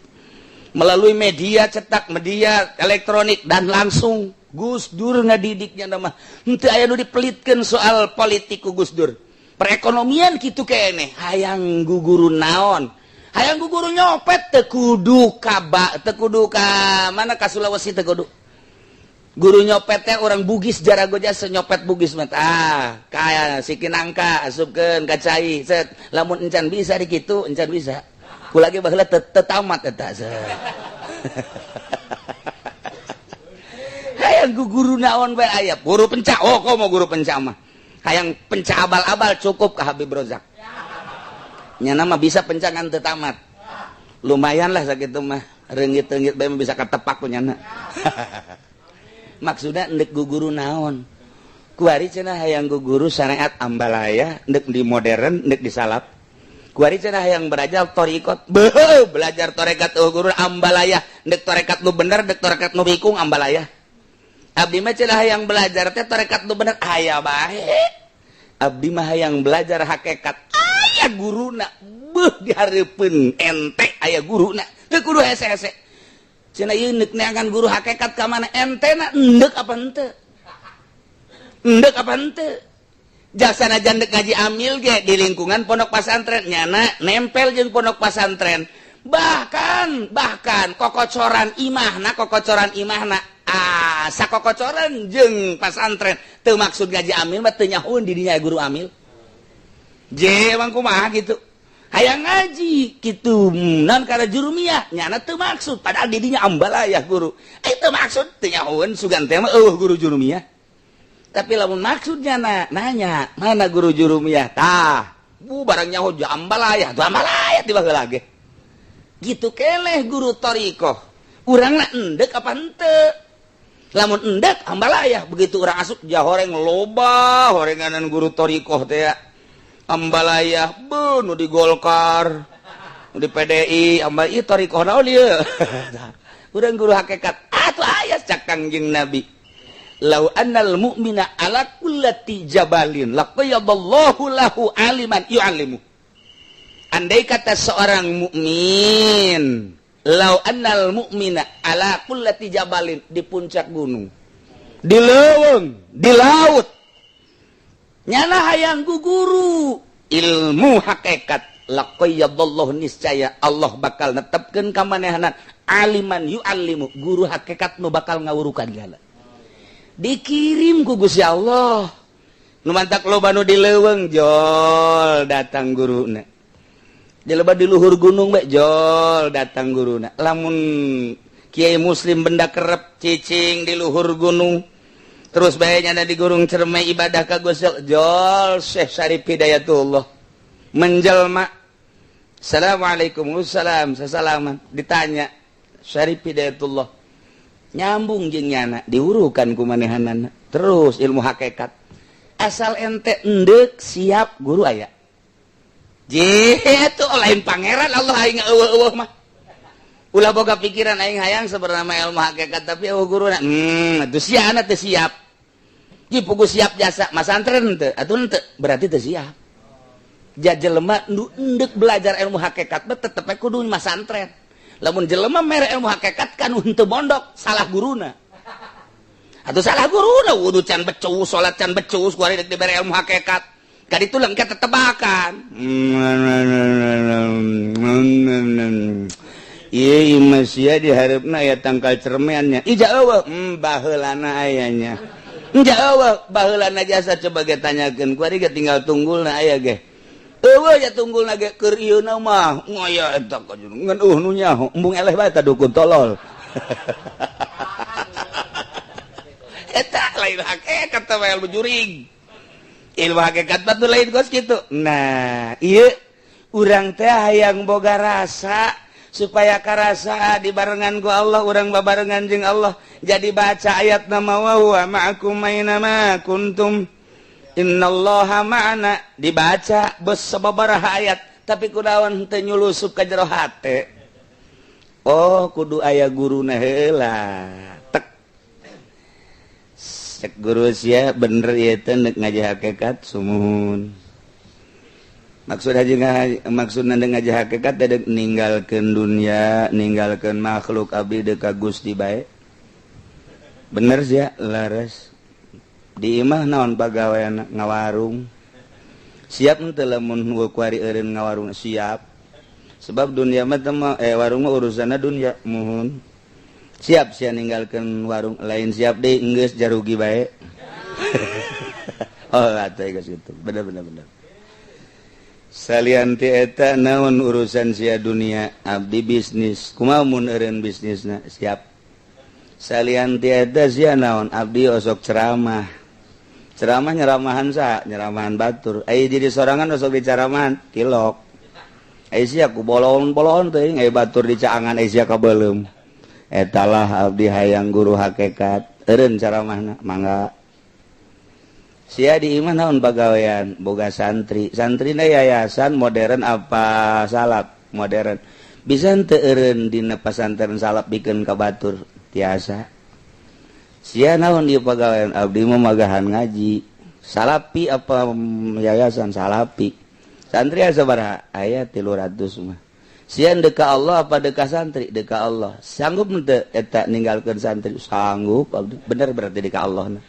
melalui media cetak, media elektronik dan langsung Gus Dur ngadidiknya mah. Henteu aya nu dipelitkeun soal politik ku Gus Dur. Perekonomian kitu keneh, hayang guguru naon? Hayang guru nyopet teu kudu ka teu kudu ka mana ka Sulawesi teu kudu. Guru nyopet teh orang Bugis jarago jasa nyopet Bugis mah. Ah, kaya sikin angka asupkeun ka cai set lamun encan bisa di kitu encan bisa. Kula ge baheula teu tamat eta set. Hayang guru naon bae aya guru pencak. Oh, komo guru pencak mah. Hayang pencak abal-abal cukup ka Habib Rozak. Nyana mah bisa pencangan teu tamat. Lumayan lah sakitu mah. Reungit-reungit bae mah bisa katepak ku nyana. Maksudna endek guguru naon? Kuari cenah hayang guguru syariat Ambalaya, endek di modern, endek di salaf. Kuari cenah hayang belajar thariqat. Beuh, belajar tarekat guru Ambalaya, endek tarekat nu bener, endek tarekat nu bikung Ambalaya. Abdi mah cenah hayang belajar teh tarekat nu bener aya bae. Abdi mah hayang belajar hakikat. Aya guruna beuh dihareupeun ente aya guruna teu kudu hese-hese cenah ieu neuk neangan guru hakikat ka mana ente na endek apa henteu endek apa henteu jasana jandek ngaji amil ge di lingkungan pondok pasantren nyana nempel jeung pondok pasantren bahkan kokocoran imahna ah sakokocoran jeung pasantren teu maksud ngaji amil mah teu nyahoeun di dinya guru amil. Je emang kumaha gitu hayang ngaji kitu non kana jurumiyah nyana teu maksud padahal didinya Ambalaya guru teu maksud teu nyahoeun sugan teh mah eueuh guru jurumiyah tapi lamun maksudnya nanya mana guru jurumiyah tah bu barang nyaho Ambalaya tuh Ambalaya tiba heula ge gitu keleh guru thariqah urangna endek apa henteu lamun endek Ambalaya begitu urang asup jahoreng loba horenganan guru thariqah teh Ambalaya beuh nu di Golkar nu di PDI Ambalaya ieu thariqah naon ieu urang guru hakikat atuh aya cak Kangjeng Nabi lau annal mu'mina ala kullati jabalin laqayyadallahu lahu aliman yu'allimu. Andai kata seorang mukmin lau annal mu'mina ala kullati jabalin di puncak gunung di leuweung di laut nyana hayang guguru ilmu hakikat laqayyadallahu niscaya Allah bakal netepkeun ka manehna aliman yu'allimu guru hakikat nu bakal ngawurukan gala dikirim ku Gusti Allah Nu mantak loba nu di leuweung jol datang guruna. Jelema di luhur gunung bae jol datang guruna. Lamun Kiai Muslim benda kerep cicing di luhur gunung terus bae nyana di Gunung Cermai ibadah ka Gusti jol Syekh Syarif Hidayatullah menjelma. Assalamualaikum wassalam sasalaman ditanya Syarif Hidayatullah nyambung jeung nyana diurukan ku manehanana terus ilmu hakikat asal ente endek siap guru aya itu lain pangeran Allah aing eueuh-eueuh mah. Ulah boga pikiran aing hayang sebenarnya ilmu hakikat tapi eueuh guruna. Atuh siana teu siap. Ji pugu siap jasa masantren teu atuh henteu berarti teu siap. Ja jelema nu endek belajar ilmu hakikat mah tetep we kudu masantren. Lamun jelema mere ilmu hakikat kan henteu mondok salah guruna. Atuh salah guruna wudu can becus, salat can becus kuari deuk dibere ilmu hakikat. Kadi itu lengket tetebakan. Iya masia diharapna aya tangkal cermeannya. Ija eueuh, baheulana ayanya. Ija eueuh, baheulana jasa coba ge tanyakeun kuari ge tinggal tunggulna aya ge. Eueuh ya tunggulna ge keur ieuna mah. Ngaya eta ngan eueuh nu nyaho, embung eleh bae ta dukun tolol. Eta lain hakikat teh ilmu jurig. Ilmu hakikat batu lain kos gitu. Nah, iya urang teh hayang boga rasa supaya karasa dibarengan ku Allah, urang babarengan jeung Allah. Jadi baca ayat nama wa huwa ma'akum aina ma kuntum innallaha ma'ana dibaca bes sababaraha ayat tapi kunaon teu nyulusup ka jero hate. Oh, kudu aya guruna heula. Cek guru sia bener ieu teh nek ngaji hakikat sumuhun. Maksud haji maksudna ngaji hakikat teh ninggalkeun dunia, ninggalkeun makhluk abdi deuk ka Gusti bae. Bener sia laras. Di imah naon pagawean ngawarung. Siap henteu lamun kuari eureun ngawarung siap. Sebab dunia mah teh warung mah urusanna dunia muhun. Siap sia ninggalkeun warung lain siap deui enggeus jarugi bae. Oh atuh geus kitu. Bener bener bener. Salian ti eta naon urusan sia dunia abdi bisnis. Kumaha mun eureun bisnisna siap. Salian ti eta sia naon abdi osok ceramah. Ceramah nyeramahan saha? Nyeramahan batur. Ai jadi sorangan osok dicaramahan tilok. Ai sia ku bolon-bolon teuing ai batur dicaangan ai sia kabeuleum. Etalah abdi hayang guru hakikat eureun caramahna mangga sia di imah naon pagawean boga santri santrina yayasan modern apa salaf modern bisa henteu eureun dina pasantren salaf bikeun ka batur tiasa sia naon ieu pagawean abdi mah magahan ngaji salapi apa yayasan salapi santri sabaraha aya 300 mah. Sian deka Allah apa deka santri? Deka Allah. Sanggup henteu eta ninggalkeun santri? Sanggup abdi. Bener berarti deka Allah na.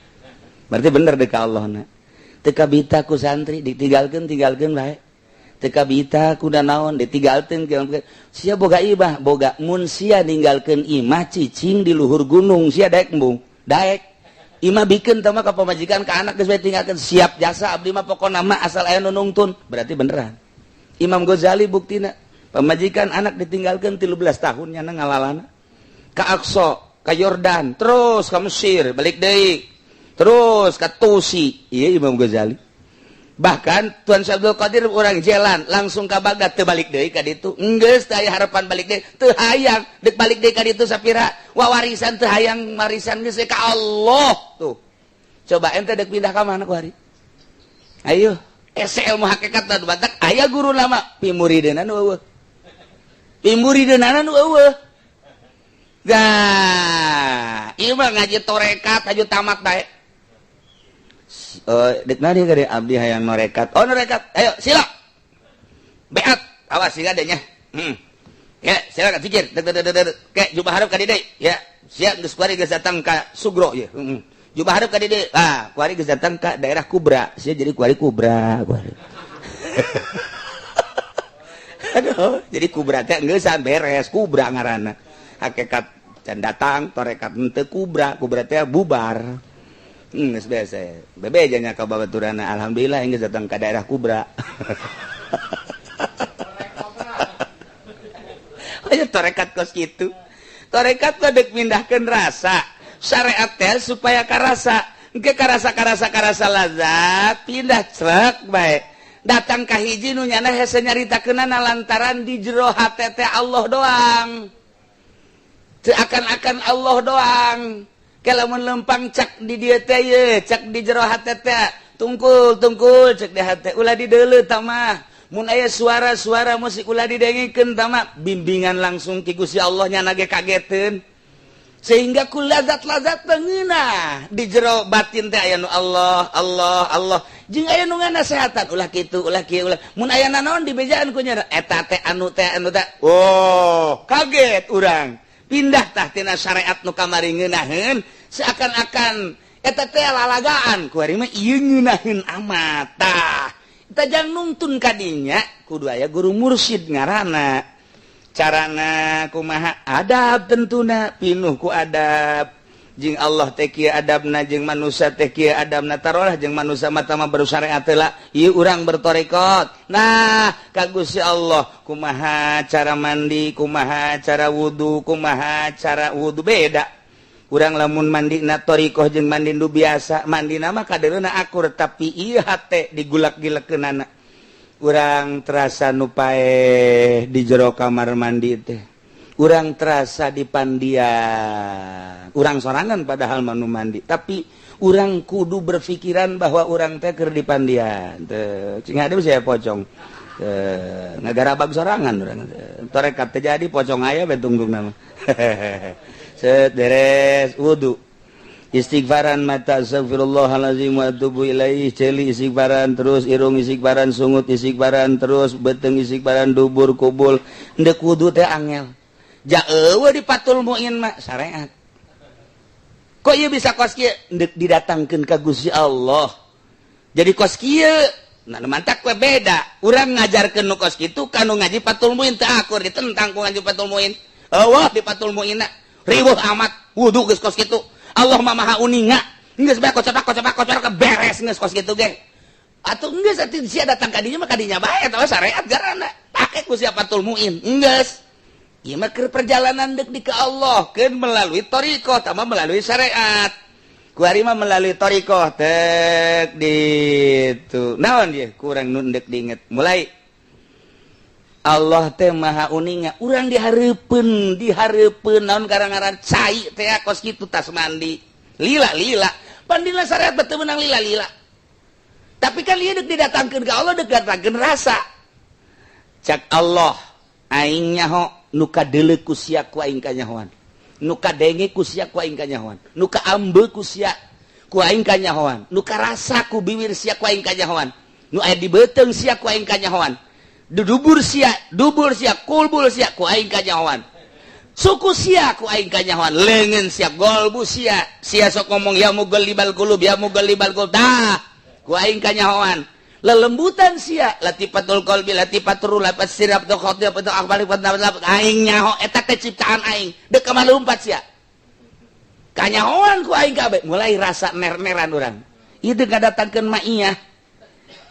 Berarti bener deka Allah na. Teu kabita ku santri ditinggalkeun tinggalkeun bae. Teu kabita ku naon ditinggalkeun. Sia boga imah, boga mun sia ninggalkeun imah cicing di luhur gunung sia daek embung. Daek. Imah bikeun teh mah ka pamajikan ka anak geus bae tinggalkeun siap jasa abdi mah pokona mah asal aya nu nungtun. Berarti beneran. Imam Ghazali buktina pemajikan anak ditinggalkan 13 tahun nyana ngalalana ka Aqsa, ka Yordan, terus ka Mesir, balik deui. Terus ka Tusi. Iya Imam Ghazali. Bahkan Tuan Syekh Abdul Qadir urang jalan langsung ka Baghdad teu balik deui ka ditu. Enggeus teu aya harapan balik deui, teu hayang deuk balik deui ka ditu sapira wawarisan teu hayang warisan geus ka Allah tuh. Coba ente deuk pindah ka mana ku hari? Ayo, ese ilmu hakikat da batak aya guru lama pimurideuna nu eueuh. Pimurideunana nu eueuh. Gah, ieu mah ngaji torekat aju tamat bae. Deuk nadi gede abdi hayang norekat. Oh norekat, ayo sila. Beat, awas siga deh nya. Ya, silakan zikir. Dek dek dek dek. Ke jubah hareup ka dieu. Ya, siap geus kuari geus datang ka Sugro ye. Jubah hareup ka dieu. Ah, kuari geus datang ka daerah Kubra. Sia jadi kuari Kubra, kuari. Aduh, jadi kubra teh geus beres, kubra ngaranna. Hakikat can datang, tarekat henteu kubra, kubra teh bubar. Geus biasa. Bebejanya ka babaturana, alhamdulillah geus datang ka daerah Kubra. Aya tarekat kos kitu. Tarekat mah deuk mindahkeun rasa. Syariat teh supaya karasa. Engke karasa-karasa-karasa lazat, pindah crek bae. Datang ka hiji nu nyana hese nyaritakeunana lantaran di jero hate teh Allah doang. Teu akan-akan Allah doang. Kalau lempang cak di dieu teh ye, cak di jero hate teh tungkul tungkul cek di hate ulah dideuleu tah mah. Mun aya suara-suara musik ulah didengikeun tah mah, bimbingan langsung ti Gusti Allah nyana ge kageteun. Sehingga ku lazat-lazat ngeunah di jero batin teh aya nu Allah Allah Allah jeung aya nu nganasehatan ulah kitu ulah kieu ulah mun aya nanaon dibejaan ku nya eta teh anu teh anu teh. Oh, kaget urang. Pindah tah tina syariat nu kamari ngeunaheun seakan-akan eta teh lalagaan ku ari mah ieu ngeunaheun amat tah. Eta jang nungtun ka dinya kudu aya guru mursyid ngaranna. Carana kumaha adab tentuna pinuh ku adab jeung Allah teh kieu adabna jeung manusia teh kieu adabna tarolah jeung manusia mata mah baru syariat heula ieu urang bertorekot. Nah ka Gusti Allah kumaha cara mandi kumaha cara wudu kumaha cara wudu beda. Urang lamun mandi na torikoh jeung mandi nu biasa mandina mah kadereuna akur tapi ieu hate digulak-gilekeunana. Urang terasa nu paeh di jero kamar mandi teh. Urang terasa di pandian. Urang sorangan padahal mah nu mandi, tapi urang kudu berpikiran bahwa urang teh keur di pandian. Teu cing ade saya pocong. Teu ngagarabag sorangan urang teh. Torekat teh jadi pocong aya we tunggungna mah. Set beres wudu. Istighfaran mata astagfirullahalazim wa atubu ilaih, celi istighfaran terus, irung istighfaran, sungut istighfaran terus, beteng istighfaran, dubur kubul. Ndek wudu teh angel. Ja eueuh di Fathul Muin mah syariat. Kok ieu bisa kos kieu? Ndek didatangkeun ka Gusti Allah. Jadi kos kieu, nah mantak we beda. Urang ngajarkeun nu kos kitu ka nu ngaji Fathul Muin teu akur ditentang ku ngaji Fathul Muin. Eueuh di Fathul Muinna riweuh amat wudu geus kos kitu. Allah mah maha uninga. Geus bae kocopak kocopak kocopak beres geus kos kitu ge. Atuh geus atuh sia datang ka dinya mah ka dinya bae eta syariat garana. Pake ku sia Fathul Muin. Geus. Ieu mah keur perjalanan deuk di ka Allah keun melalui thariqah tama melalui syariat. Ku ari mah melalui thariqah tek ditu. Naon ieu kurang nu deuk diinget. Mulai Allah teh maha uninga, urang dihareupeun, dihareupeun naon gara-gara cai teh kos kitu tas mandi. Lila-lila. Pandina syariat teu meunang lila-lila. Tapi kan ieu deuk didatangkeun ka Allah deuk datangkeun rasa. Cak Allah, aing nyaho nu kadeuleu ku sia ku aing kanyahoan. Nu kadenge ku sia ku aing kanyahoan. Nu kaambe ku sia ku aing kanyahoan. Nu karasa ku biwir sia ku aing kanyahoan. Nu aya di beuteung sia ku aing kanyahoan. Dubur sia, dubur sia, kulbul sia ku aing kanyahoan. Suku sia ku aing kanyahoan, leungeun sia, golbu sia. Sia sok ngomong ya mugallibal qulub, ya mugallibal qulub. Tah, ku aing kanyahoan. Lelembutan sia, latifatul qalbi, latifatul ruh, latifatul sirap, khotib, akbal, aing nyaho eta teh ciptaan aing. Deuk ka lumpat sia. Kanyahoan ku aing kabeh, mulai rasa ner-neran urang. Ieu deuk ngadatangkeun maiyah.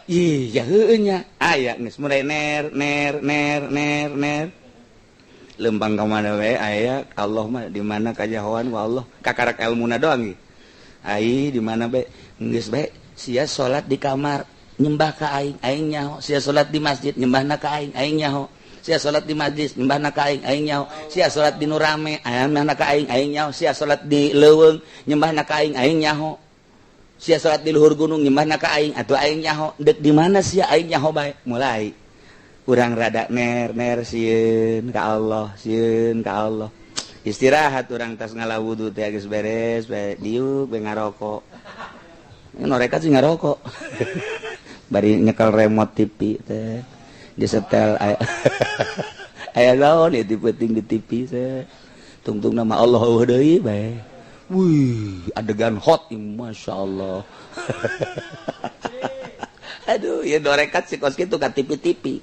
Iya heueuh nya aya geus mulai ner ner ner ner ner lempang ka mana we aya Allah mah di mana kajahoan ku Allah kakarak elmuna doang ieu ai di mana bae geus bae sia salat di kamar nyembah ka aing aing nyaho sia salat di masjid nyembahna ka aing aing nyaho sia salat di majlis nyembahna ka aing aing nyaho sia salat di nu rame nyembahna ka aing aing nyaho sia salat di leuweung nyembahna ka aing aing nyaho sia salat di luhur gunung nyembahna ka aing atuh aing nyaho deuk di mana sia aing nyaho bae mulai urang rada ner ner sieun ka Allah sieun ka Allah istirahat urang tas ngala wudu teh geus beres bae diuk bae ngarokok norekat sih ngarokok bari nyekel remote TV teh disetel aya aya naon ieu penting di TV teh tungtung nama Allah eueuh deui bae. Wih, adegan hot, masya Allah. Aduh, ya dorekat si kos kitu ka TV-TV.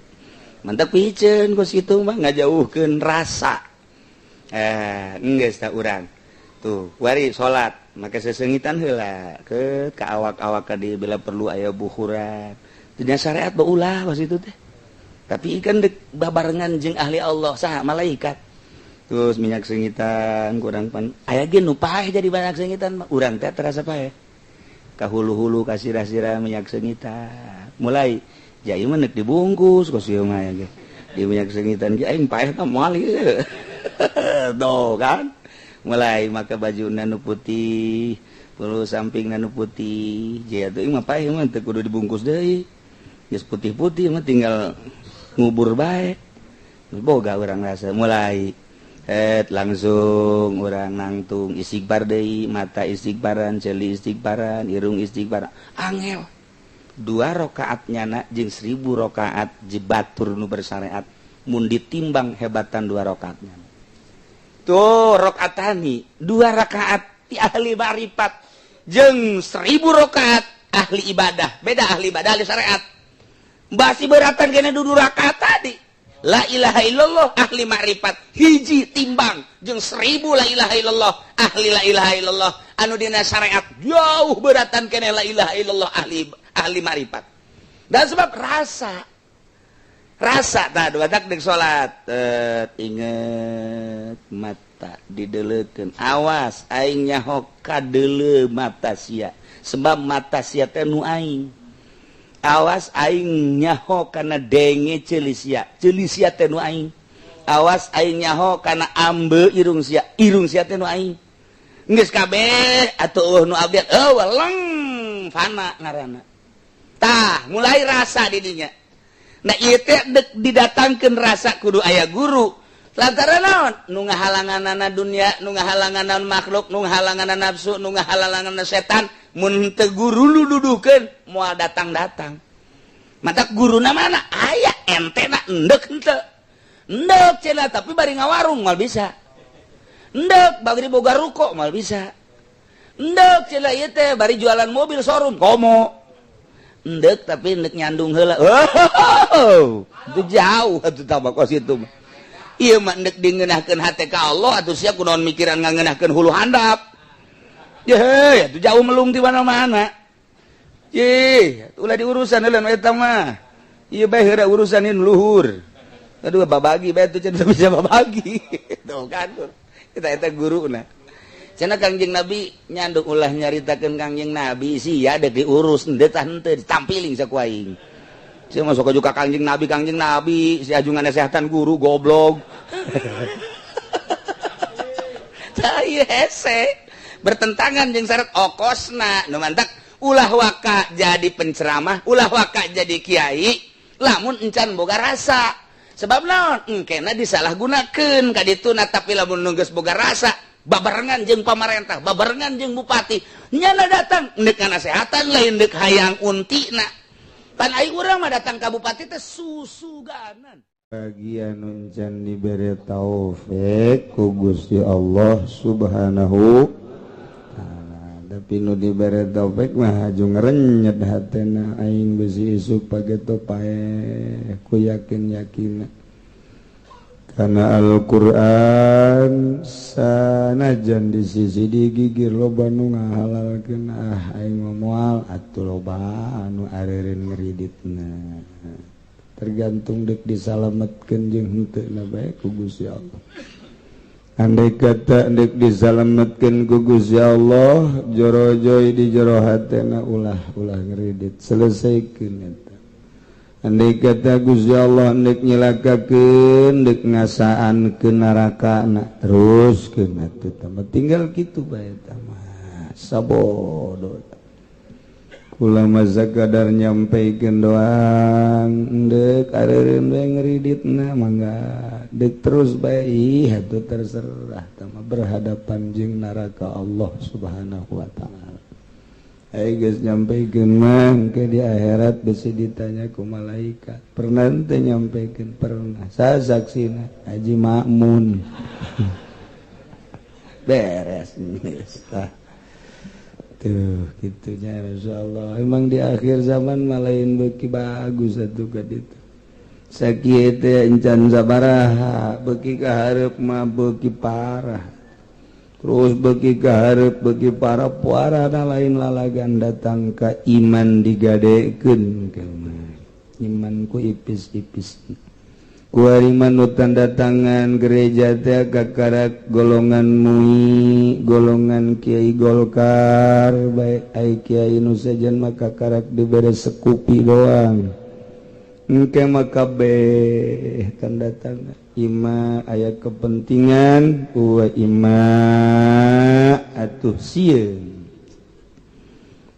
Mantap piceun kos kitu mah ngajauhkeun rasa. Geus tah urang. Tuh wari salat make sesengitan heula ke ka awak-awak ka dieu bila perlu aya buhuran. Dina syariat beulah was itu teh. Tapi ikan dek babarengan jeung ahli Allah saha malaikat. Terus minyak sengitan kurang pan aya ge nu paeh jadi banyak sengitan mah urang teh terasa paeh. Ka hulu-hulu ka sirah-sirah minyak sengitan. Mulai jai mah neuk dibungkus kos ieu mah ge. Di minyak sengitan ge aing paeh tah moal ieu. Tuh kan. Mulai maka baju nu putih, perlu samping nu putih. Jaya tuh mah paeh mah teu kudu dibungkus deui. Geus putih-putih mah tinggal ngubur bae. Boga urang rasa mulai langsung urang nangtung istighfar deui, mata istighfaran, ceuli istighfaran, irung istighfar. Angel. 2 rakaat nyana jeung 1000 rakaat jebatur nu bersyariat mun ditimbang hebatan 2 rakaatnya. Tuh rakaatani 2 rakaat ti ahli ma'rifat jeung 1000 rakaat ahli ibadah. Beda ahli ibadah ahli syariat. Basi beratan kena 2 rakaat tadi. La ilaha illallah ahli ma'rifat hiji timbang jeung 1000 la ilaha illallah ahli la ilaha illallah anu dina syariat jauh beratan kena la ilaha illallah ahli ma'rifat. Dan sebab rasa rasa tah dua tak dek salat inget mata didelekeun awas aing nyaho kadeuleu mata sia sebab mata sia teh nu aing. Awas aing nyaho kana denge ceuli sia, ceuli sia teh nu aing. Awas aing nyaho kana ambe irung sia, irung sia teh nu aing. Geus kabeh atuh nu abdi eueuh leng fana ngaranna. Tah mulai rasa di dinya. Nah ieu teh deuk didatangkeun rasa kudu aya guru. Lantaran naon? Nu ngahalanganana dunia, nu ngahalanganana makhluk, nu ngahalanganana nafsu, nu ngahalanganana setan. Mun teu guru nu dudukeun moal datang-datang. Matak guruna mana? Aya entena endek henteu. Endek cenah tapi bari ngawarung moal bisa. Endek bari boga ruko moal bisa. Endek cenah ieu teh bari jualan mobil showroom komo. Endek tapi endek nyandung heula. Oh, itu jauh atuh tambah kos itu mah. Ieu mah endek dingeunahkeun hate ka Allah atuh sia kunaon mikiran ngangeunahkeun hulu handap. Ye, atuh jauh melung di mana-mana. Ye, ulah diurusan heula nu eta mah. Ieu bae heula urusan ieu luhur. Aduh babagi bae atuh cenah bisa babagi. Tuh kan. Kita eta guruna. Cenah Kangjeng Nabi nyandung ulah nyaritakeun Kangjeng Nabi sia dek diurus henteu tah henteu ditampiling saku aing. Sia masuk juga Kangjeng Nabi, si ajungan nasehatan guru goblok. Tah ieu hese. Bertentangan jeung syarat okosna nu mantak ulah waka jadi penceramah, ulah waka jadi kiai lamun encan boga rasa. Sebab naon? Engkena disalahgunakeun ka dituna tapi lamun nu geus boga rasa babarengan jeung pamarentah, babarengan jeung bupati, nyana datang deuk ngasehatan lain deuk hayang untina. Pan ai urang mah datang ka bupati teh susuganan. Bagian encan dibere taufik ku Gusti Allah Subhanahu. Tapi nu dibere taufik mah haju ngerenyet hatena aing besi isuk pageto paeh ku yakin-yakina. Karena Al-Qur'an sanajan di sisi digigir loba nu ngahalalkeun ah aing mah moal atuh loba anu areureun ngeriditna. Tergantung deuk disalametkeun jeung henteu na bae ku Gusti Allah. Andai kata ndek disalametkeun ku Gusti Allah jorojoy di jero hatena ulah ulah ngeridit selesaikeun eta. Andai kata Gusti Allah ndek nyilakakeun ndek ngasaan ke neraka na teruskeun atuh tah tinggal kitu bae eta mah sabodo. Kula mah sakadar nyampaikeun doang ndek areureun bae ngeriditna mangga dek terus bae ih atuh terserah tah mah berhadapan jeung neraka Allah Subhanahu wa taala. Ai geus nyampaikeun mah engke di akhirat bisi ditanya ku malaikat. Pernah teu nyampaikeun? Pernah. Saha saksina? Haji Makmun. Beres geus tah. Tuh gitunya Rasulullah. Emang di akhir zaman malain beuki bagus atuh ka ditu. Sakieu teh encan sabaraha beuki ka hareup mah beuki parah. Terus bagi kaharep bagi para puara lain lalagan datang ka iman digadekeun iman ku ipis-ipis. Kuari manu tanda tangan gereja teh kakarak golongan MUI, golongan Kiai Golkar, baik ai kiai nu sejen mah kakarak dibere sekupi doang. Engke mah kabeh tanda tangan. Ima aya kepentingan uwa ima atuh sieun.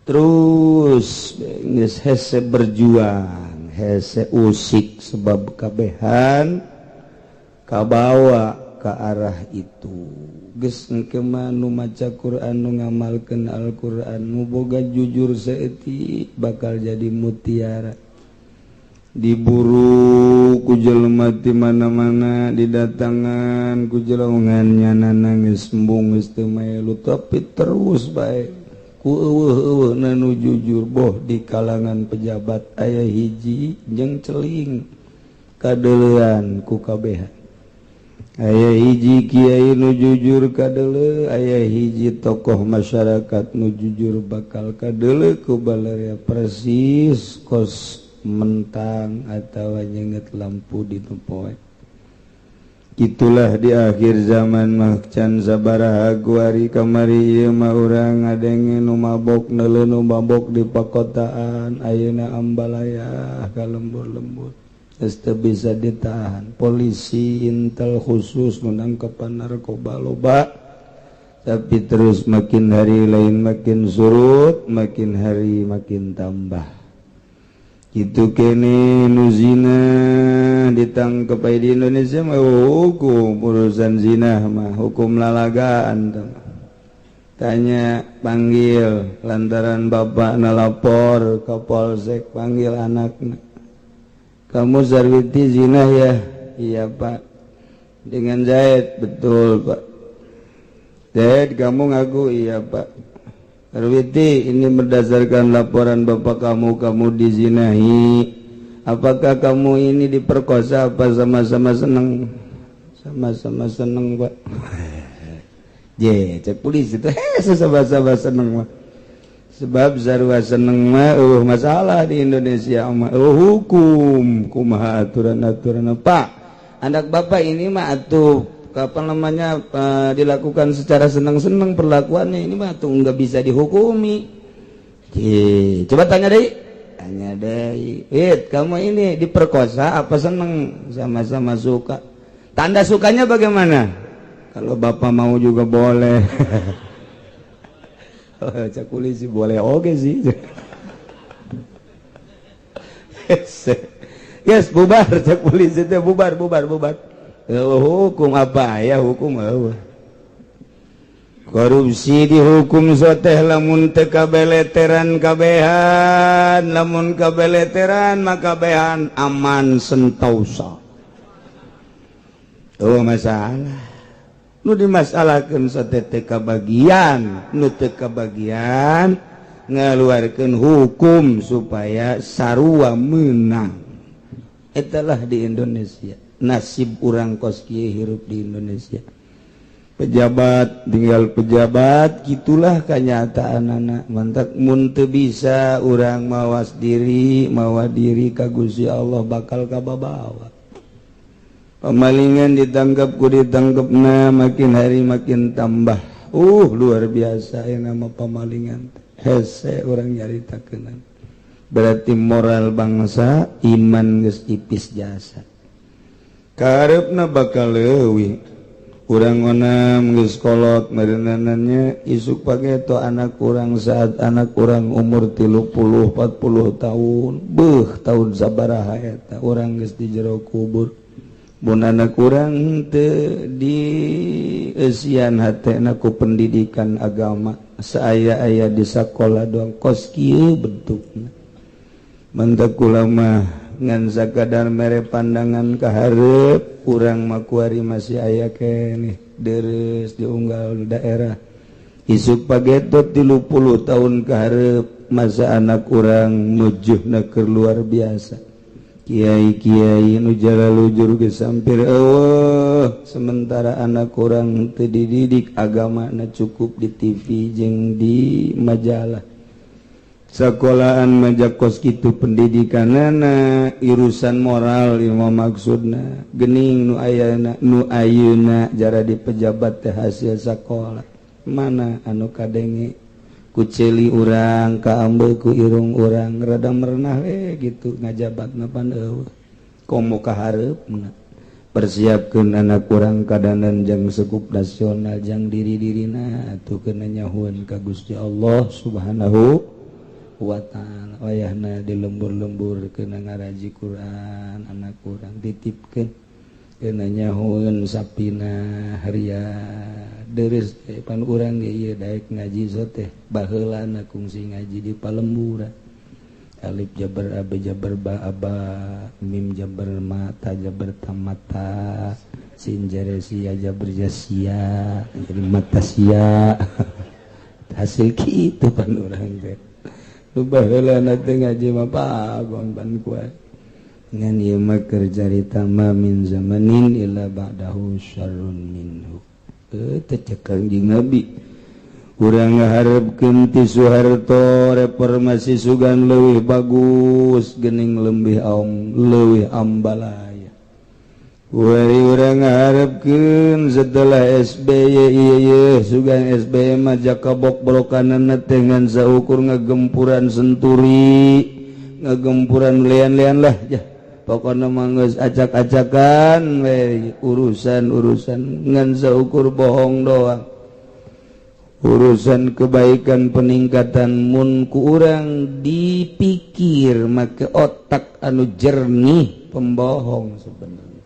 Terus geus hese berjuang, hese usik sebab kabehan kabawa ke arah itu. Geus engke mah nu maca Quran, nu ngamalkeun Al-Quran, nu boga jujur saeutik bakal jadi mutiara. Diburu ku jelema ti mana-mana, didatangan ku jelongan nyana nangis embung geus teu maelu, tapi terus bae ku eueuh-eueuhna nu jujur. Boh di kalangan pejabat aya hiji jeung celing kadeulean ku kabehan, aya hiji kiai nu jujur kadeuleu, aya hiji tokoh masyarakat nu jujur bakal kadeuleu ku balaria persis kos mentang atau nyenget lampu di poe. Itulah di akhir zaman mah can sabaraha kuari kamari ieu mah urang ngadenge nu mabok neuleu nu mabok di pakotaan ayeuna ambalaya ka lembur-lembur geus teu bisa ditahan. Polisi intel khusus menangkap narkoba loba, tapi terus makin hari lain makin surut, makin hari makin tambah. Itu kene nu zina ditangkep di Indonesia mah hukum urusan zina mah hukum lalagaan. Tanya panggil lantaran bapak nalapor ke polsek, panggil anaknya, kamu Sarwiti zina ya? Iya pak. Dengan Zaid? Betul pak. Zaid kamu ngaku? Iya pak. Sarwiti, ini berdasarkan laporan bapak kamu, kamu dizinahi. Apakah kamu ini diperkosa apa sama-sama seneng? Sama-sama seneng pak. Je, cek polisi itu sama-sama seneng mah. Sebab sarua seneng mah masalah di Indonesia mah hukum kumaha aturan-aturan pak. Anak bapak ini mah atuh kapan namanya dilakukan secara senang-senang perlakuannya ini mah tuh nggak bisa dihukumi. Coba tanya deh, tanya deh, Wit, kamu ini diperkosa apa seneng? Sama-sama suka. Tanda sukanya bagaimana? Kalau bapak mau juga boleh. Cak polisi boleh oke sih. Yes, bubar cak polisi teh, bubar bubar bubar. Hukum apa ya hukum eueuh. Korupsi dihukum soteh lamun teu kabeleteran kabehan, lamun kabeleteran maka kabehan aman sentausa. Oh masalah. Nu dimasalahkeun soteh teu kabagian, nu teu kabagian ngaluarkeun hukum supaya sarua menang. Etalah di Indonesia. Nasib urang kos kieu hirup di Indonesia. Pejabat tinggal pejabat, gitulah kenyataan anak. Mantak mun teu bisa urang mawas diri, mawa diri ka Gusti Allah bakal kababawa. Pemalingan ditangkap ku ditangkepna makin hari makin tambah. Luar biasa yang nama pemalingan. Hese urang nyaritakeun. Berarti moral bangsa iman geus ipis jasa. Karepna bakal leuwih. Urang onam geus kolot merenanannya isuk pageto anak urang saat anak urang umur 30 40 tahun. Beuh tahun sabaraha eta urang geus di jero kubur. Mun anak urang teu di eusian hatena ku pendidikan agama saaya-aya di sakola doang kos kieu bentukna. Mantak kula mah ngan sakadar mere pandangan ka hareup urang mah kuari masih aya keneh deres diunggal daerah. Isuk pagetot 30 tahun ka hareup masa anak urang mujuhna keur luar biasa. Kiai-kiai nu jalalujur geus sampir eueuh. Sementara anak kurang teu dididik agama na cukup di TV jeung di majalah. Sekolahan majak kos kitu pendidikanana, urusan moral ieu mah maksudna. Gening nu ayana nu ayeuna jara di pejabat teh hasil sakola. Mana anu kadenge ku ceuli urang, kaambe ku irung urang, rada merenah we gitu ngajabatna pan eueuh. Komo ka hareupna. Persiapkeun anak urang kadanan jang sekup nasional jang diri-dirina atuh keuna nyahueun ka Gusti Allah Subhanahu wa ta'ala. Wayahna di lembur-lembur kena ngaraji Quran anak urang titipkeun kena nyahueun sapina haria deres teh pan urang ge ieu daek ngaji so teh baheulana kungsi ngaji di palemburan. Alif jabar a b jabar ba aba mim jabar ma ta jabar tamata sin jare sia jabar jasia jadi mata sia hasil kitu pan urang teh. Lu baheulana teh ngaji mah pagon pan kuat. Ngan ieu mah keur carita ma min zamanin illa ba'dahu syarrun minhu. Teh cek Kangjeng Nabi. Urang ngaharepkeun ti Soeharto reformasi sugan leuwih bagus geuning leuwih am leuwih ambalaya. Wari urang ngaharepkeun setelah SBY ieu sugan SBY mah jakabok-brokanana teh ngan saukur ngagempuran Senturi, ngagempuran lian-lian lah ya. Pokona mah geus acak-acakan we urusan-urusan ngan saukur bohong doang. Urusan kebaikan peningkatan mun ku urang dipikir make otak anu jernih pembohong sebenarnya.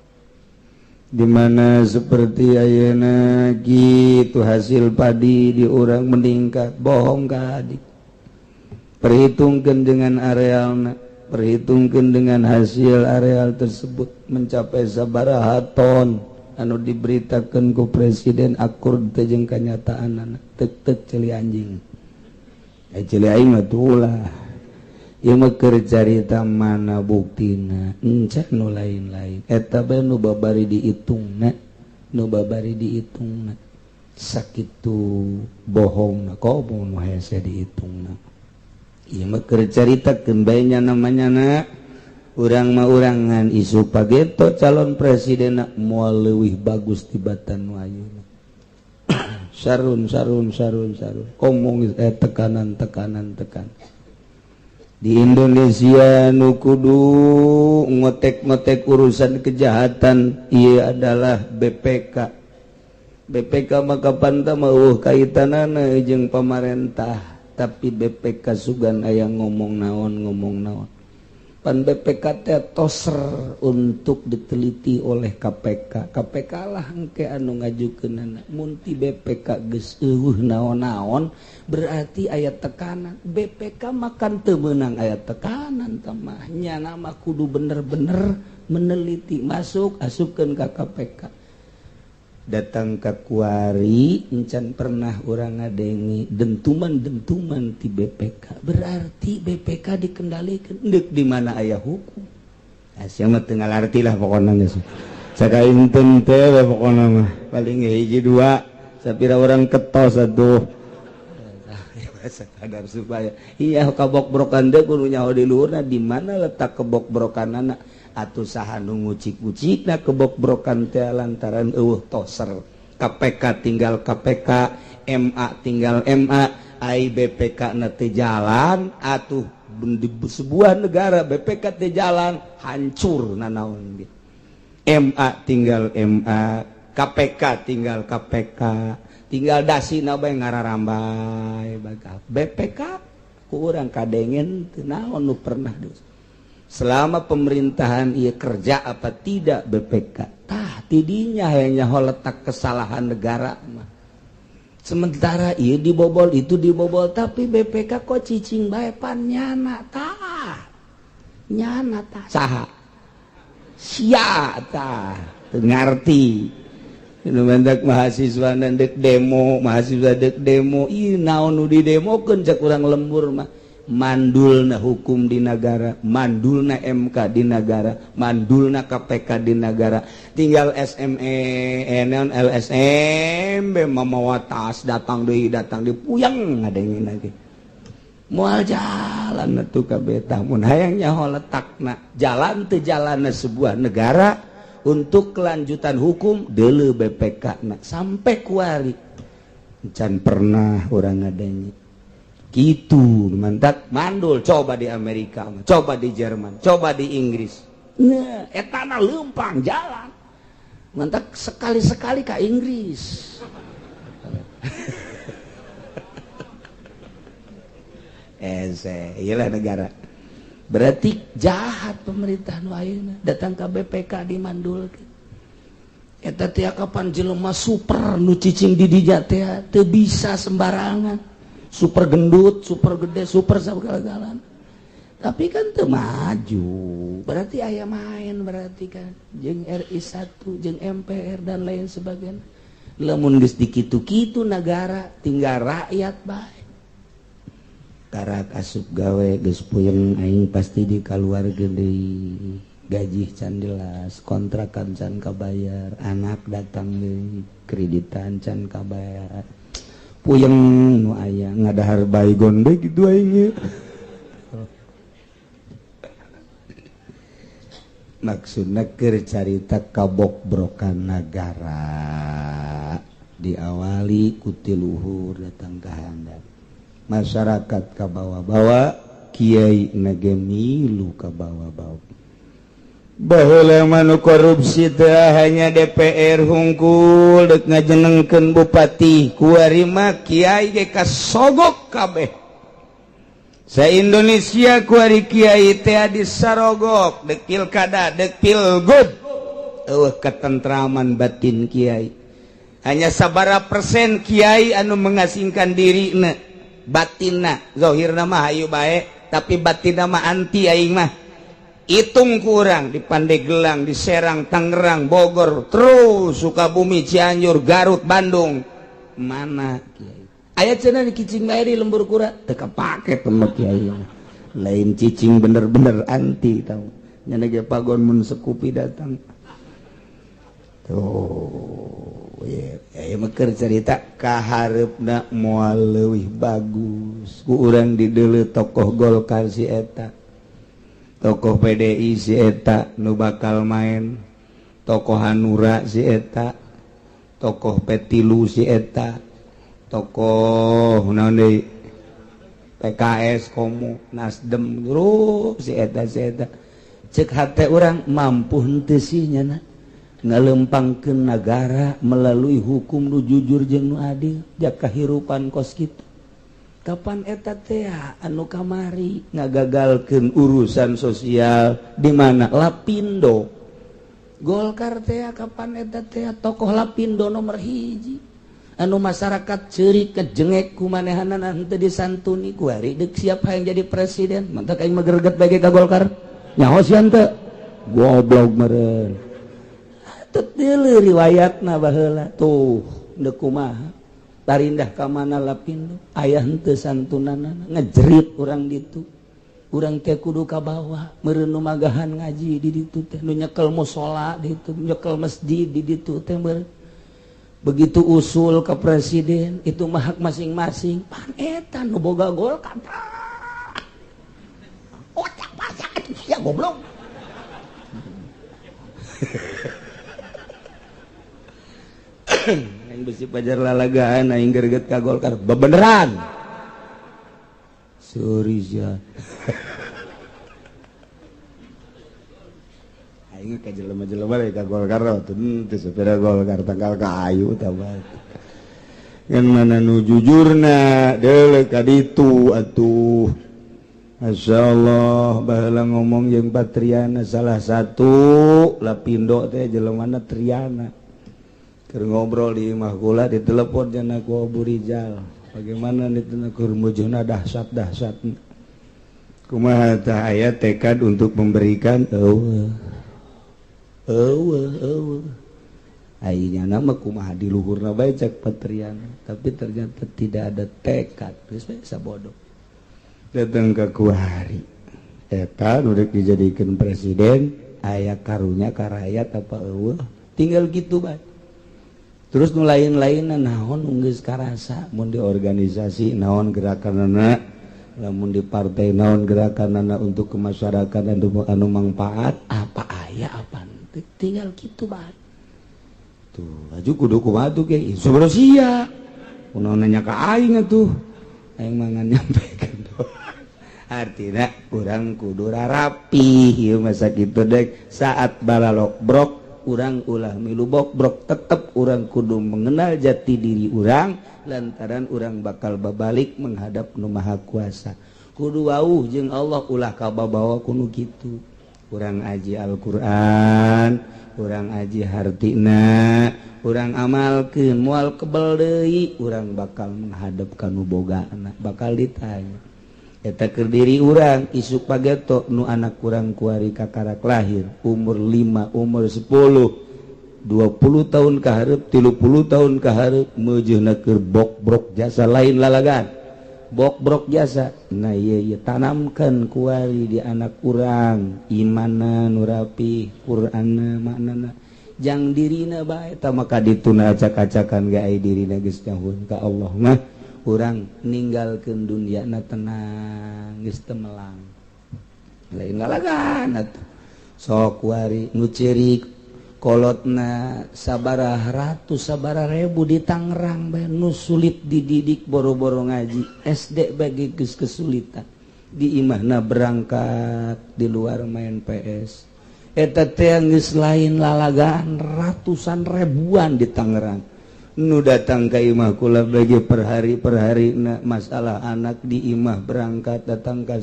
Dimana seperti ayeuna gitu hasil padi di urang meningkat bohong ka adik. Perhitungkan dengan arealna, perhitungkan dengan hasil areal tersebut mencapai sabaraha ton anu diberitakan ku presiden akur teh jeung kanyataanana tek-tek ceuli anjing. Ceuli aing mah tulah. Ieu mah keur carita mana buktina encan nu lain-lain. Eta bae nu babari diitungna, nu babari diitungna. Sakitu bohongna komo nu hese diitungna. Ieu mah keur carita keun bae nya namanya na. Urang mah urangan isu pageto calon presidenna moal leuwih bagus tibatan nu ayeuna. Sarun sarun sarun sarun. Komong tekanan tekanan tekan. Di Indonesia nu kudu ngotek-ngotek urusan kejahatan ieu adalah BPK. BPK maka panta mah eueuh kaitanana jeung pamarentah, tapi BPK sugan aya ngomong naon ngomong naon. Pan BPK teh toser untuk diteliti oleh KPK. KPK lah engke anu ngajukeunana. Mun ti BPK geus eueuh naon-naon berarti aya tekanan. BPK makan teu meunang aya tekanan tah mah. Nyana mah kudu bener-bener meneliti masuk asupkeun ka KPK. Datang ka kuari encan pernah urang ngadengi dentuman-dentuman ti BPK. Berarti BPK dikendalikan deuk di mana aya hukum. Sia mah teu ngalarti lah pokona geus. Sakainten teh we pokona mah paling hiji dua sapira urang ketos atuh. Sakadar supaya iya kabok-brokan deui kudu nyaho di luhurna di mana letak kebok-brokanana. Atuh saha nu ngucik-ngucikna kebok-brokan teh lantaran eueuh toser. KPK tinggal KPK, MA tinggal MA, ai BPK na teu jalan atuh di sebuah negara BPK teu jalan hancur nanaon ge. MA tinggal MA, KPK tinggal KPK, tinggal dasina bae ngararambai bakal. BPK ku urang kadengen teu naon nu pernah dus. Selama pemerintahan ia kerja apa tidak BPK tah tidinya yang nyaho letak kesalahan negara mah. Sementara ia dibobol itu dibobol tapi BPK kok cicing bae pan nyana tah. Nyana tah saha sia tah teu ngarti. Nu mendak mahasiswa dek demo, mahasiswa dek demo, ieu naon nu didemokeun cek urang lembur mah. Mandulna hukum di negara, mandulna MK di negara, mandulna KPK di negara. Tinggal SME, LSM, mamawa tas datang deui puyeng ngadengin lagi. Moal jalan atuh kabeh tah mun hayang nyaho letakna jalan teu jalanna sebuah negara untuk kelanjutan hukum deuleu BPK na sampai kuari can pernah urang ngadenge. Gitu mantap mandul coba di Amerika, coba di Jerman, coba di Inggris. Nah, etana lempang jalan. Mantap sekali-sekali ke Inggris. Iyalah negara. Berarti jahat pemerintah nu ayeuna datang ke BPK dimandulkeun. Eta teh kapan jelema super nu cicing di dinya teh teu bisa sembarangan. Super gendut, super gede, super segala-galana. Tapi kan teu maju. Berarti aya main berarti kan jeung RI 1, jeung MPR dan lain sebagainya. Lamun geus dikitu-kitu nagara tinggal rakyat bae. Karak asup gawe geus puyeng aing pasti dikaluarkeun deui. Gaji can jelas, kontrakan can kabayar, anak datang deui, kreditan can kabayar. Puyeng nu aya ngadahar baygon deui kitu aing ieu. Maksudna keur carita kabokbrokan nagara diawali ku ti luhur datang ka handap. Masyarakat kabawa-bawa, kiai nage milu kabawa-bawa. Baheula mah nu korupsi teh hanya DPR hungkul deuk ngajenengkeun bupati, kuari mah kiai ge kasogok kabeh. Sa Indonesia kuari kiai teh disarogok deuk pilkada, deuk pilgub. Eueuh ketentraman batin kiai. Hanya sabara persen kiai anu mengasingkan dirina, batinna, zahirna mah hayu bae, tapi batinna mah anti aing mah. Hitung kurang di Pandeglang, di Serang, Tangerang, Bogor, terus Sukabumi, Cianjur, Garut, Bandung. Mana kiai? Aya cenah di cicing bae di lembur kura, teu kapake teh kiai. Lain cicing bener-bener anti tau. Nya ge pagon mun sekupi datang. Tuh, ye mah keur carita kahareupna moal leuwih bagus. Ku urang dideuleu tokoh Golkar si eta. Tokoh PDI si eta nu bakal main, tokoh Hanura si eta, tokoh Petilu si eta, tokoh naon deui PKS komo Nasdem terus si eta si eta. Cek hate urang mampu henteu sih nyana ngalempangkeun nagara melalui hukum nu jujur jeung nu adil jaka kahirupan kos kitu. Kapan eta teh anu kamari ngagagalkeun urusan sosial di mana Lapindo Golkar teh kapan eta teh tokoh Lapindo nomor 1 anu masyarakat ceurik kejengek ku manehanana henteu disantuni ku ari deuk siap hayang jadi presiden mantak aing mah greget bae ka Golkar nyaho sia henteu goblok meureun atuh deuleu riwayatna baheula tuh deuk kumaha tarindah ka mana Lapindo aya henteu santunanana ngejerit urang ditu urang teh kudu ka bawah meureun nu magahan ngaji di ditu teh nu nyekel musala di ditu nyekel masjid di ditu teh meureun begitu usul ke presiden itu mah hak masing-masing pan eta nu boga Golkar ocak pasak atuh sia goblok. Aing besi pajar lalagaan aing greget ka Golkar bebeneran. Sorry sia. Aing ka jelema-jelema ka Golkar teu teu sapira Golkar tangkal ka ayu tah bae. Ngan mana nu jujurna deuleu ka ditu atuh. Masyaallah baheula ngomong jeung Patriana salah satu Lapindo teh jelemana Triana. Keur ngobrol di imah kula ditelepon jana ku Abu Rizal. Bagaimana ditena keur mujuna dahsyat-dahsyat. Kumaha tah aya tekad untuk memberikan eueuh. Eueuh eueuh. Ayeuna mah kumaha di luhurna bae cek Patriana, tapi ternyata tidak ada tekad. Geus bae sabodoh. Datang ke kuari eta nu rek dijadikeun presiden, aya karunya ka rakyat apa eueuh, tinggal gitu bae. Terus nu lain-lainna naon geus karasa, mun di organisasi naon gerakanana, lamun di partai naon gerakanana untuk kemasyarakatan anu manfaat apa aya apa henteu, tinggal gitu bae. Tuh laju kudu kumaha tuh ge sabaraha sia kunaon nanya ka aing atuh, aing mah ngan nyampekeun. Artinya urang kudu rapi ieu masa kitu dek saat balalok brok urang ulah milu bokbrok, tetep urang kudu mengenal jati diri urang lantaran urang bakal babalik menghadap Nu Maha Kuasa. Kudu wauh jeung Allah, ulah kababawa kudu kitu. Urang aji Al-Qur'an, urang aji hartina, urang amalkeun, moal kebel deui urang bakal menghadap ka nu bogana, bakal ditanya. Eta keur diri urang. Isuk pageto nu anak kurang kuari kakarak lahir umur 5, umur 10, 20 tahun kaharep, 30 tahun kaharep, meujeuhna keur bokbrok jasa, lain lalagan bokbrok jasa. Nah iya iya, tanamkan kuari di anak urang imana nu rapi, Qur'anna maknana jang dirina bae. Eta maka dituna acak-acakan ge ai dirina geus nyahun ka Allah mah, urang ninggalkeun dunia na tenang, geus teu melang, lain lalagan atuh. Sok kuari nu ceurik kolotna sabaraha ratus sabaraha ribu di Tangerang bae nu sulit dididik, boro-boro ngaji, SD bagi geus kesulitan. Di imahna berangkat, di luar main PS. Eta teh geus lain lalagaan, ratusan ribuan di Tangerang nu datang ke imah kula bagi per hari per hari na masalah anak di imah berangkat, datang ka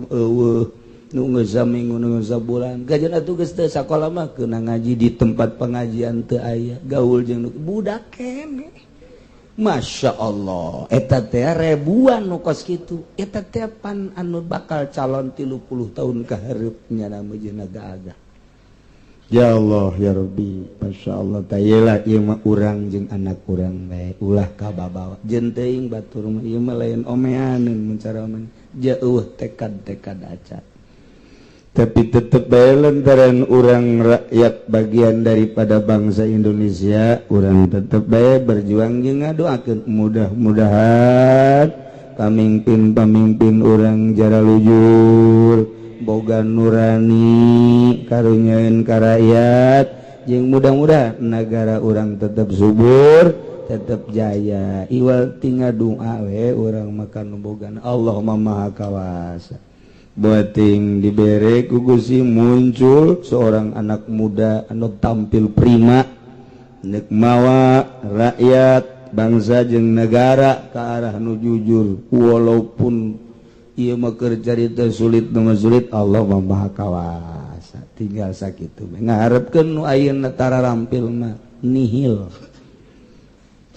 eueuh nu geus saminggu, nu geus sabulan. Gajan atuh geus teu sakola mah keuna ngaji di tempat pengajian teu aya, gaul jeung budak keneh. Masya Allah, eta teh ribuan nu kos kitu. Eta teh pan anu bakal calon 30 tahun ka hareup nyana meujeuhna gagah. Ya Allah ya Rabbi, Masya Allah. Tayelah ieu mah urang jeung anak urang bae, ulah kababawa jeung teuing batur mah. Ieu mah lain omeaneun mun cara mah, jauh tekad-tekad acan, tapi tetep bae lantaran urang rakyat bagian daripada bangsa Indonesia, urang tetep bae berjuang jeung ngadoakeun mudah-mudahan pamimpin-pamimpin urang jara lujur, boga nurani, karunyaeun ka rakyat, jeung mudah-mudahan negara urang tetap subur, tetap jaya. Iwal tinggal doa we urang makan boga Allah Maha Kawasa. Buating dibere ku Gusti muncul seorang anak muda anu tampil prima nek mawa rakyat, bangsa jeung negara ke arah nu jujur, walaupun ieu mah keur carita sulit nu sulit, Allah Maha Kawasa. Tinggal sakitu ngaharepkeun nu ayeuna tara rampil mah nihil,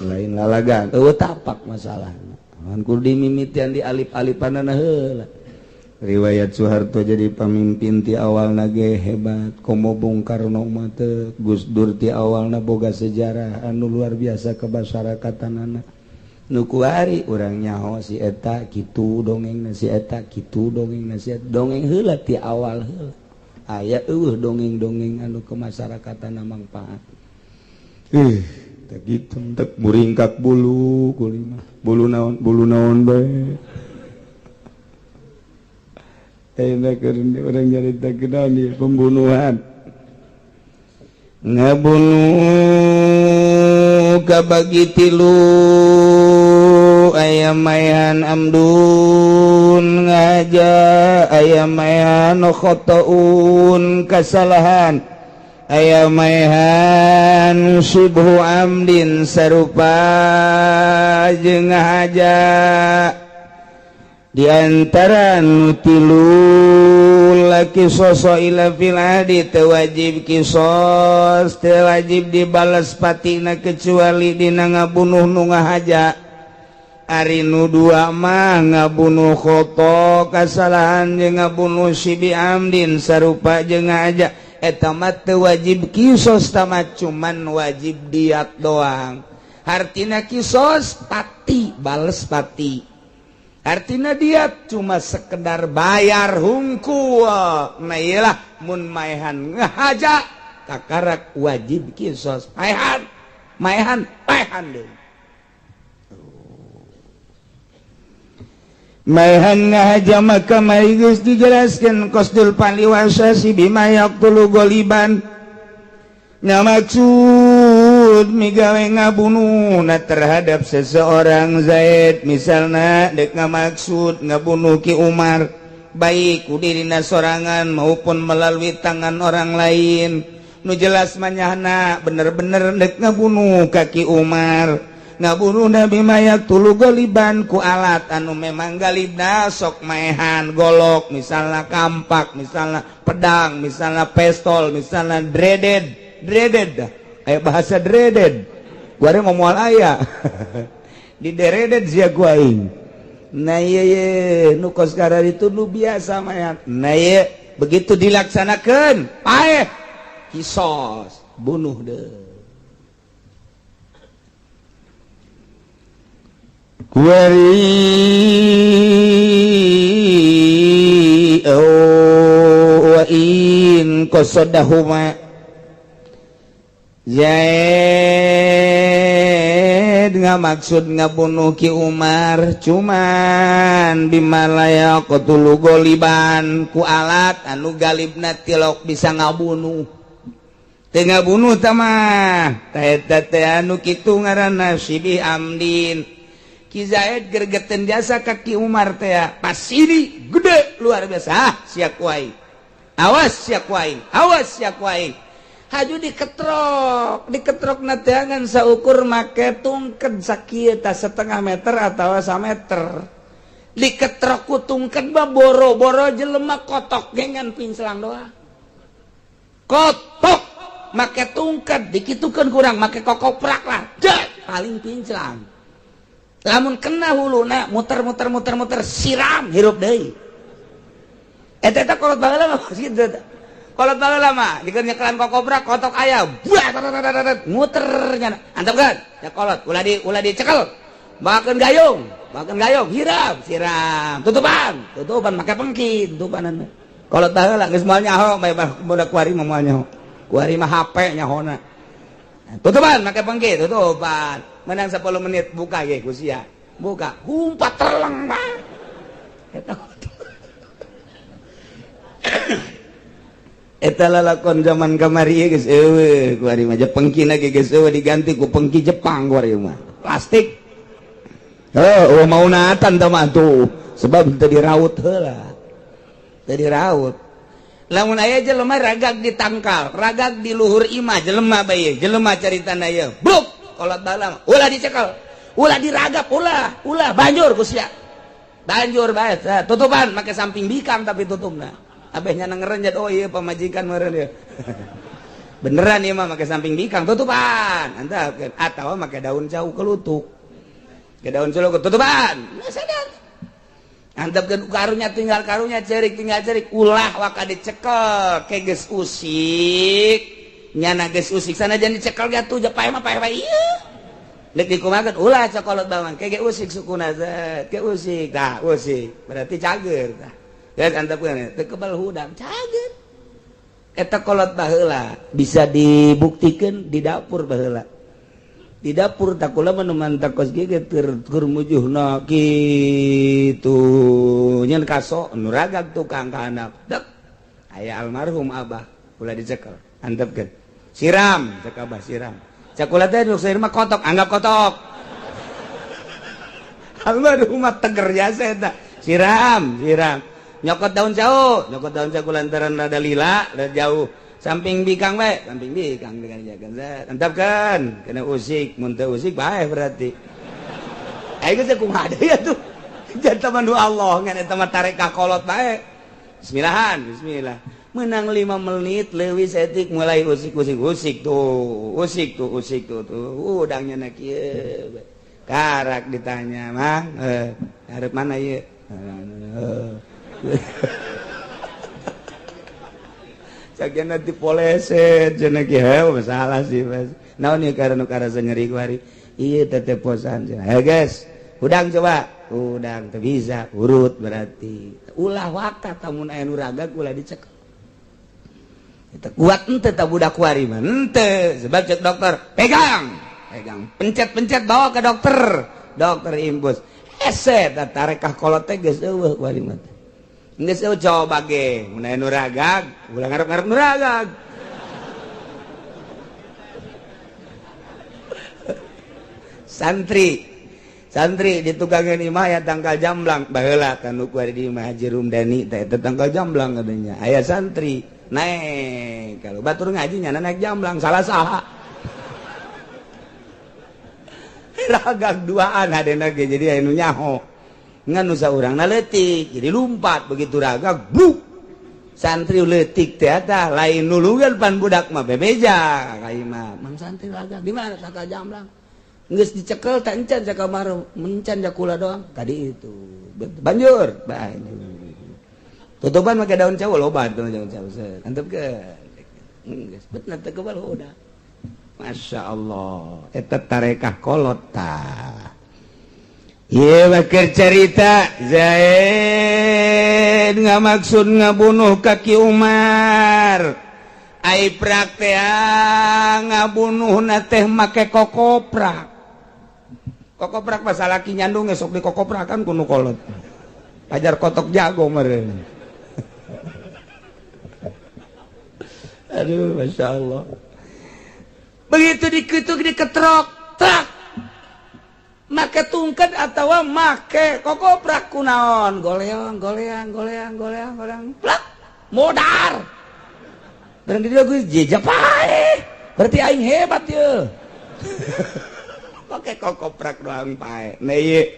lain lalagan, eueuh tapak masalahna. Ngan kudu dimimitian di alip-alipanana heula. Riwayat Soeharto jadi pamimpin ti awalna ge hebat, komo Bung Karno mah teu, Gus Dur ti awalna boga sejarah anu luar biasa kemasyrakatanana. Nu kuari urang nyaho si eta kitu dongeng, si eta kitu dongeng, si eta dongeng heula ti awal heula aya eueuh dongeng-dongeng anu kemasyarakatan mangfaat. Teh gitu tek muringkak bulu kulima bulu naon bae. Orang nyarita pembunuhan, ngabunuh kabagi tilu: aya mayan amdun ngaja, aya mayan khotoun kesalahan, aya mayan syibhu amdin sarupa jeung ngaja. Di antara nu tilu laki sosok ila fil adi, teu wajib kisos, teu wajib dibalas patina kecuali dina ngabunuh nu ngahaja. Ari nu dua mah ngabunuh khoto kasalahan jeung ngabunuh sibi amdin sarupa jeung ngahaja, eta mah teu wajib kisos, tamat cuman wajib diat doang. Hartina kisos pati, bales pati. Artinya dia cuma sekedar bayar hungkul. Nah iyalah mun maehan ngahaja kakarak wajib kisos. Maehan, maehan, maehan deui. Maehan ngahaja maka mari geus dijelaskeun qasdul fali wasasi bima yaqtulu goliban. Nya maksud migawe ngabunuh terhadap seseorang Zaid misalnya dek ngamaksud ngabunuh Ki Umar baik ku dirina sorangan maupun melalui tangan orang lain nu jelas manyahna bener-bener dek ngabunuh ka Ki Umar ngabunuh Nabi mayak tulu goliban ku alat anu memang galibna sok maehan golok misalnya kampak misalnya pedang misalnya pistol misalnya dreaded dreaded dah kayak bahasa dreaded gua ada ngomong aya di dreaded sia gua aing. Nah iya iya nu kos itu nu biasa mayat. Nah iya begitu dilaksanakan paeh kisos bunuh deh. Kuari wa in qasadahuma Zaid nggak maksud ngabunuh Ki Umar cuman bimalaya qatulu goliban ku alat anu galibna tilok bisa ngabunuh teu ngabunuh tah mah eta teh anu kitu ngaranna sibih amdin. Ki Zaid gergeten jasa ka Ki Umar teh pas ini gede luar biasa ah sia ku aing awas sia ku aing awas sia ku aing haju diketrok diketrok nateangan saukur make tungked sakieu tah setengah meter atawa sameter diketrok ku tungked mah boro-boro jelema kotok gengan pinclang doang kotok make tungked dikitukeun kurang make kokoprak lah jet paling pinclang lamun kena huluna muter-muter muter-muter siram hirup deui eta eta kolot baheula mah kitu eta kolot baheula mah dikeun nyekelan kokoprak kotok aya buah muter nyana antep kan ya kolot ulah dicekel bakeun gayung hirap siram tutupan tutupan make pengki tutupanan kolot baheula geus moal nyaho bae budak kuari mah moal nyaho kuari mah HP nyahona tutupan make pengki tutupan menang 10 menit buka ge ku sia buka humpat terleng mah eta eta lalakon zaman kamari geus eueuh kuari mah pengkina ge geus eueuh diganti ku pengki Jepang kuari mah plastik heuh mau natan tah mah tuh sebab teu diraut heula teu diraut lamun aya jelema ragag di tangkal ragag di luhur imah jelema bae jelema caritana ieu bluk kolot balam ulah dicekel ulah diragap ulah ulah banjur ku sia banjur bae tutupan make samping bikang tapi tutupna abehnya ngerenjet oh iya pamajikan meureun ieu beneran ieu mah make samping bikang tutupan antap atawa make daun cau kelutuk ke daun cau tutupan nah sadar antapkeun karunya tinggal karunya cerik tinggal cerik ulah waka dicekel ke geus usik nyana geus usik sanajan dicekel ge atuh paeh mah paeh bae ieu deuk dikumakeun ulah cokolot bawang ke ge usik sukuna zet ke usik tah usik berarti cager tah geus antapkeun teu kebal hudang cager eta kolot baheula bisa dibuktikan di dapur baheula di dapur takula menuman takos ge keur mujuhna kitu nyen kaso nu ragag tukang ka anak dek aya almarhum abah ulah dicekel antepkeun siram cek abah siram cakula teh nu mah kotok anggap kotok almarhum mah teger jasa eta siram siram nyokot daun jauh nyokot daun jauh lantaran rada lila rada jauh samping bikang bae samping bikang dengan jaga antapkan kena usik mun teu usik bae berarti ayo geus kumaha deui atuh jangan teman Allah ngan eta mah tarik ka kolot bae bismillahan bismillah menang 5 menit leuwih saeutik mulai usik usik usik tuh usik tuh usik tuh tuh udangnya na kieu karak ditanya mang hareup mana ieu Cagena dipoleset cenah ki heuh masalah sih Mas. Naon ieu karena nu karasa nyeri ku hari. Ieu teh posan cenah. Heh guys, hudang coba. Udang teu bisa urut berarti. Ulah waka tamun aya nu ragag ulah dicekel. Eta kuat henteu tah budak kuari mah? Henteu, sebab cek dokter, pegang. Pegang, pencet-pencet bawa ke dokter. Dokter infus. Hese tah tarekah kolot teh geus eueuh kuari mah. Geus eueuh coba ge, mun aya nu ragag, ulah ngarep-ngarep nu ragag. Santri santri di tukangan imah ya tangkal jamblang baheula kan nu kuari di imah Haji Rumdani teh eta tangkal jamblang katanya aya santri naik kalau batur ngaji nyana naik jamblang salah saha ragag duaan hadena ge jadi aya nu nyaho ngan nu saurangna leutik jadi lumpat begitu ragag bluk santri leutik teh tah lain nulungan pan budak mah bebeja ka imah mang santri ragag di mana tangkal jamblang geus dicekel tak encan jaka kamar mencan jakula doang tadi itu banjur banjur tutupan make daun cau loba tuh daun cau antep ke geus betna teu kebal udah Masya Allah eta tarekah kolot tah ieu bakeur carita Zaid ngamaksud ngabunuh ka Ki Umar ai prak teh ngabunuhna teh make kokoprak. Kokoprak pas salaki nyandung esok di kokoprakan kuno kolot. Pajar kotok jago meureun. Aduh, Masya Allah. Begitu diketuk diketrok, trak. Make tungkat atawa make kokoprak kunaon, goleong, goleang, goleang, goleang, goleang, plak, modar. Barang di dieu jejak pae. Berarti aing hebat ye. Pakai kokoprak doang pae. Nah ieu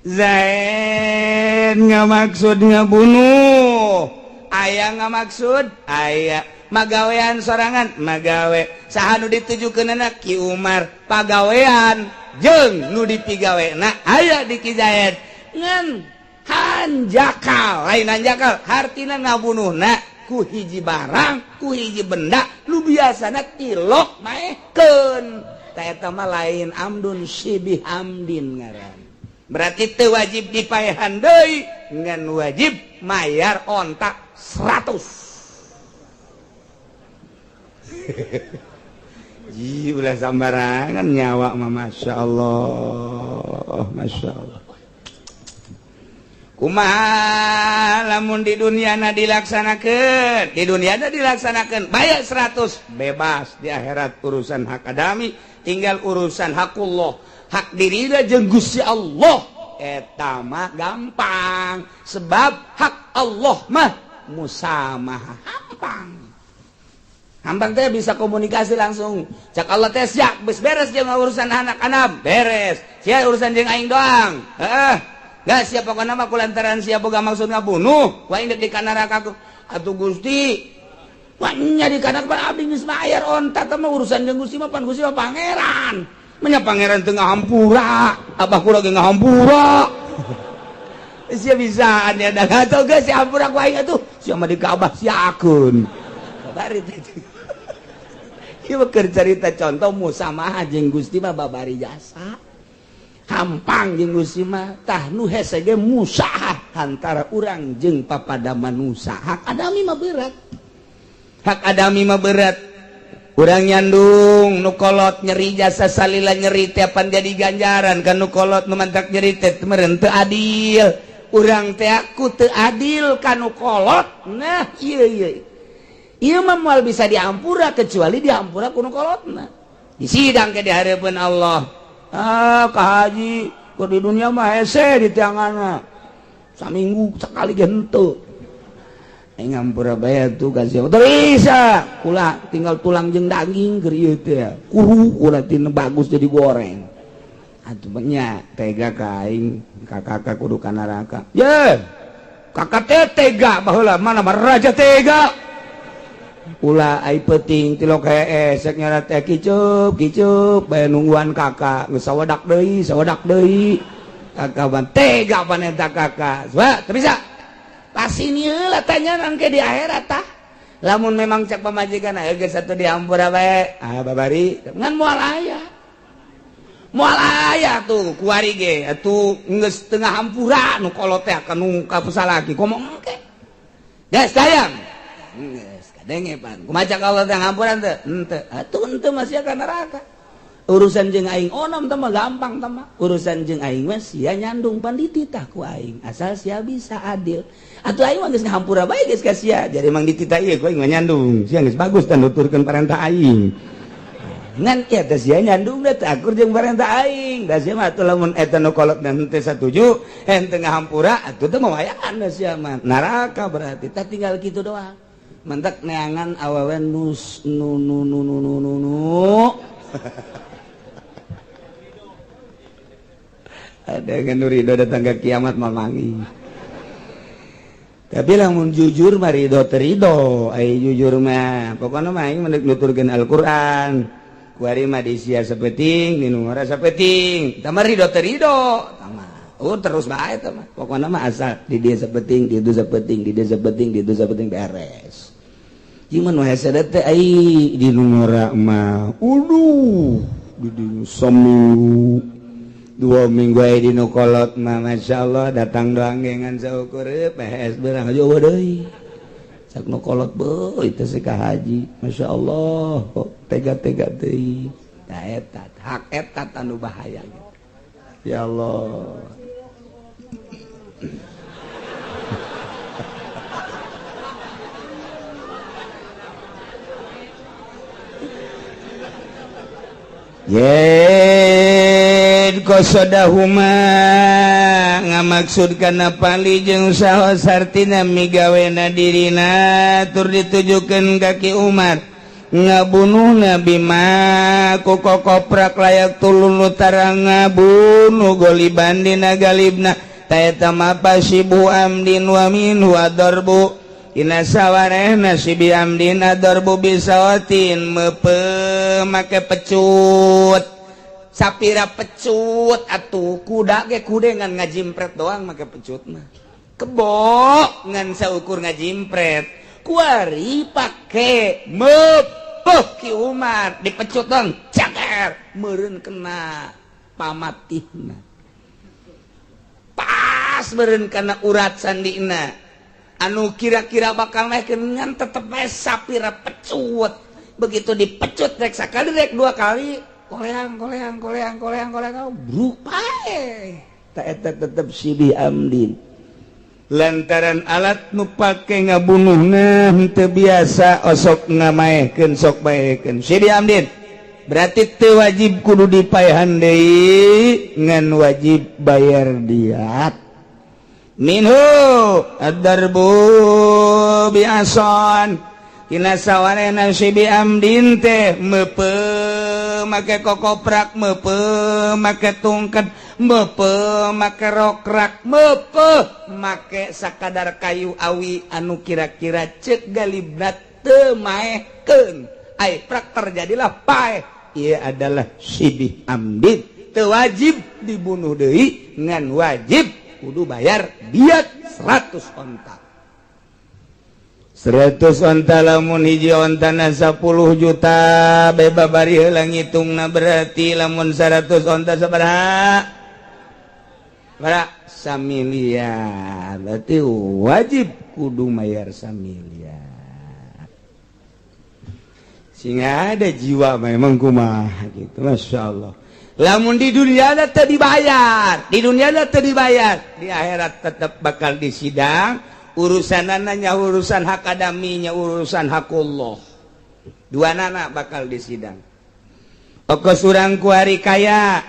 Zaid ngamaksud ngabunuh. Aya ngamaksud, aya magawean sorangan, magawe. Saha nu ditujukeunana Ki Umar, pagawean jeung nu dipigawena aya di Ki Zaid. Ngan hanjakal, lain hanjakal, hartina ngabunuhna ku hiji barang, ku hiji benda, lu biasana tilok maehkeun. Ta eta mah lain amdun sibih amdin ngaran. Berarti teu wajib dipaehan deui, ngan wajib mayar onta 100. Ji ulah sambarangan nyawa mah Masya Allah, Masya Allah. Kumaha lamun di dunia na dilaksanakeun, di dunia na dilaksanakeun bayar 100 bebas di akhirat urusan hak adami tinggal urusan hakullah, hak dirina jeung Gusti Allah eta mah gampang sebab hak Allah mah musamah hampang. Hampang teh bisa komunikasi langsung. Cak Allah teh siap geus beres jeung urusan anak-anak, beres. Sia urusan jeung aing doang. Heeh. Gak siap pokokna mah kulantaran siap boga maksud ngabunuh, wa indek di kana neraka atuh Gusti. Wah nya di kana pan abdi geus mayar onta teh mah urusan jeung Gusti mah pan Gusti mah pangeran. Menya pangeran teu ngahampura, abah kula ge ngahampura. Sia bisaan ya dah atuh geus hampura ku aing atuh. Sia mah di Ka'bah siakeun. Babari teh. Ieu keur carita contoh musamah jeung Gusti mah babari jasa. Hampang jeung Gusti mah tah nu hese ge musah antara urang jeung papada manusa. Hak adami mah berat. Hak adami mah berat. Urang nyandung nu kolot nyeri jasa salila nyeri teh pan jadi ganjaran kan nu kolot nu mantak nyeri teh meureun teu adil. Urang teh aku teu adil ka nu kolot. Nah ieu ieu. Ieu mah moal bisa diampura kecuali diampura ku nu kolotna. Di sidang ke di hareupeun Allah. Ah, Ka Haji, keur di dunia mah hese di tianganna. Saminggu sekali ge henteu. Aing ngampura bae atuh ka sia. Teu bisa. Kula tinggal tulang jeung daging keur ieu teh. Kuru kula tina bagus jadi goreng. Atuh nya tega ka aing, ka kakak kudu ka neraka. Ye. Kakak teh tega baheula mana mah raja tega. Ulah ai peuting tilok hees sek nyarat teh kicup kicup bae nungguan kakak geus sawedak deui kakak ban tega pan eta kakak. Wah, teu bisa. Pasini heula tanya nangke di akhirat tah. Lamun memang cek pamajikan aya geus satu diampura bae. Ah babari ngan moal aya. Moal aya tuh kuari ge atuh geus teu ngahampura nu kolot teh nu kasalaki komo engke. Geus tayang. Geus kadenge pan. Kumaha cak Allah teh ngahampuran teu? Henteu. Atuh henteu masih ka neraka. Urusan jeung aing onom teh mah gampang teh mah. Urusan jeung aing mah sia nyandung pan dititah ku aing asal sia bisa adil. Atuh aing mah geus ngahampura bae geus ka sia. Jadi emang dititah ieu ku aing mah nyandung. Sia geus bagus teh nuturkeun parentah aing. Ngan ieu teh sia nyandung teh akur jeung parentah aing. Da sia mah atuh lamun eta nu kolot henteu satuju, henteu ngahampura atuh teh mawayaan da sia mah. Neraka berarti tah tinggal kitu doang. Mentak neangan awewe nu nu nu nu nu nu nu. Ada yang ridho datang ke kiamat mamangi. Tapi lamun jujur mah ridho terido, ai jujur mah pokokna mah aing mendek nuturkeun Al-Qur'an. Kuari mah di sia sapeting, di nu ora sapeting. Tah mah ridho terido, tah mah. Oh terus bae tah mah. Pokokna mah asal di dia sapeting, di itu sapeting, di dia sapeting, di itu sapeting beres. Jeung mah nu hese teh ai di nu ora mah. Uduh, di dieu sami 2 minggu aya di nu kolot mah masyaallah datang doang ngan saukur PS beurang jauh deui cak nu kolot beuh teh ka haji masyaallah kok tega-tega deui tah eta hak eta anu bahaya gitu. Ya Allah. Yen qasodahuma ngamaksud kana pali jeung saha sartina migawena dirina tur ditujukeun ka Ki Umar ngabunuhna bima ku kokoprak layak tulun tara ngabunuh goliban dina galibna ta eta mah pasibu amdin wa minhu adarbu dina sawarehna sibi amdin adarbu bisawatin mepe make pecut sapira pecut atuh kuda ge kuda ngan ngajimpret doang make pecut mah kebo ngan saukur ngajimpret kuari pake mepeh Ki Umar dipecut dong caker meureun kena pamatihna pas meureun kana urat sandina anu kira-kira bakal naik ngan tetep bae sapira pecut begitu dipecut rek sakali rek dua kali koleang koleang koleang koleang koleang bruk pae ta eta tetep sibi amdin lantaran alat nu pake ngabunuhna henteu biasa osok ngamaehkeun sok baekeun sibi amdin berarti teu wajib kudu dipaehan deui ngan wajib bayar diat minhu ad-darbu bi'ason tina sawarehna sibi amdin teh meupe make kokoprak meupe make tungket meupe make rokrak meupe make sakadar kayu awi anu kira-kira ceuk galibna teu maehkeun ai prak terjadilah paeh ieu adalah sibi amdin teu wajib dibunuh deui ngan wajib kudu bayar diat 100 onta 100 onta lamun hiji ontana 10 juta beba bari heula ngitungna berarti lamun 100 onta sabaraha? Sabaraha? Samiliar. Berarti wajib kudu bayar samiliar. Sehingga ada jiwa memang kumaha gitu, Masya Allah. Lamun di dunia ada teu dibayar, di dunia ada teu dibayar, di akhirat tetap bakal disidang. Urusan nanya urusan hak adaminya, urusan hakullah. Dua nana bakal disidang. Okos urang kuari kaya,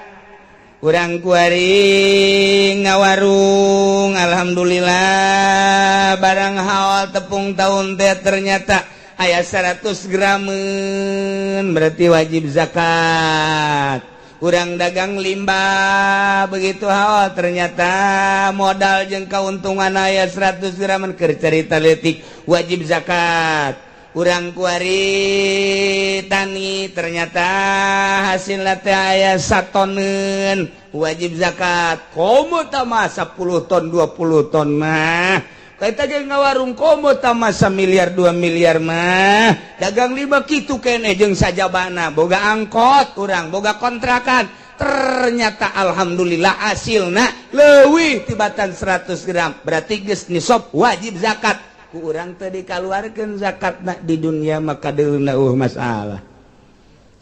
urang kuari ngawarung, alhamdulillah barang haul tepung tahun teh ternyata aya 100 gramen, berarti wajib zakat. Urang dagang limbah begitu haul ternyata modal jeung keuntungan aya 100 gramen keur carita leutik wajib zakat. Urang kuari tani ternyata hasilna teh aya 1 toneun wajib zakat. Komo tah 10 ton 20 ton mah kita ge ngawarung komo tah 1 miliar 2 miliar mah dagang lima kitu keneh jeung sajabana boga angkot urang boga kontrakan Ternyata alhamdulillah hasilna leuwih tibatan 100 gram, berarti geus nisab wajib zakat. Ku urang teu dikaluarkeun zakatna di dunia maka deuleuna eueuh masalah.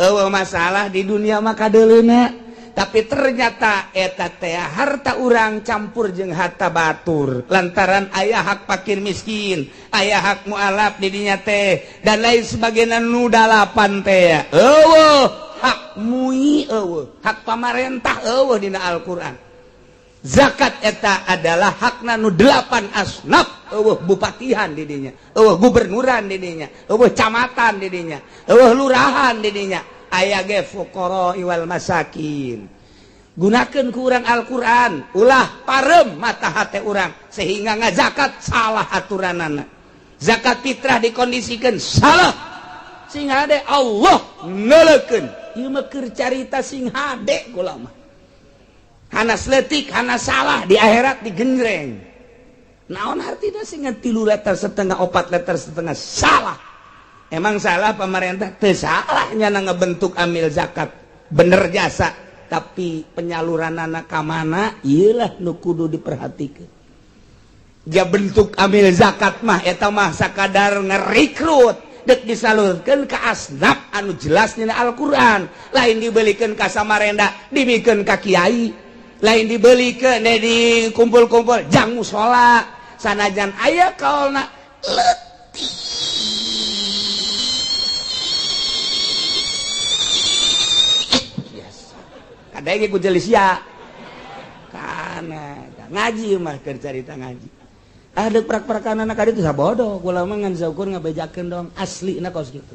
Eueuh masalah di dunia maka deuleuna. Tapi ternyata eta teh harta urang campur jeung harta batur lantaran aya hak fakir miskin, aya hak mualaf di dinya teh dan lain sebagainya nu dalapan teh. Eueuh hak MUI, eueuh hak pamarentah, eueuh dina Al-Qur'an. Zakat eta adalah hakna nu delapan asnaf, eueuh bupatihan di dinya, eueuh gubernuran di dinya, eueuh camatan di dinya, eueuh lurahan di dinya. Aya ge fuqara wal masakin. Gunakeun ku urang Al-Qur'an, ulah parem mata hate urang sehingga ngazakat salah aturanana. Zakat fitrah dikondisikan salah sing hade Allah ngeleukeun. Ieu mah keur carita sing hade kula mah. Hanas leutik, hanas salah di akhirat digenjreng. Naon hartina sing 3 letter setengah 4 letter setengah salah. Emang salah pemerintah? Teu salah nyana ngebentuk amil zakat bener jasa, tapi penyaluran anak ka mana ieulah nu kudu diperhatikeun. Ja bentuk amil zakat mah eta mah sakadar ngerekrut dek disalurkeun ka asnaf anu jelas dina Al-Qur'an, lain dibelikeun ka Samarenda, dibikeun ka kiai, lain dibelikeun di kumpul-kumpul jang musala sanajan aya kaolna leutik. Ada yang ikut jelisia karena ngaji mah keur carita ngaji. Ada prak-prakan anak itu sabodo kula mah ngan saukur ngabejakeun dong aslina kos kitu.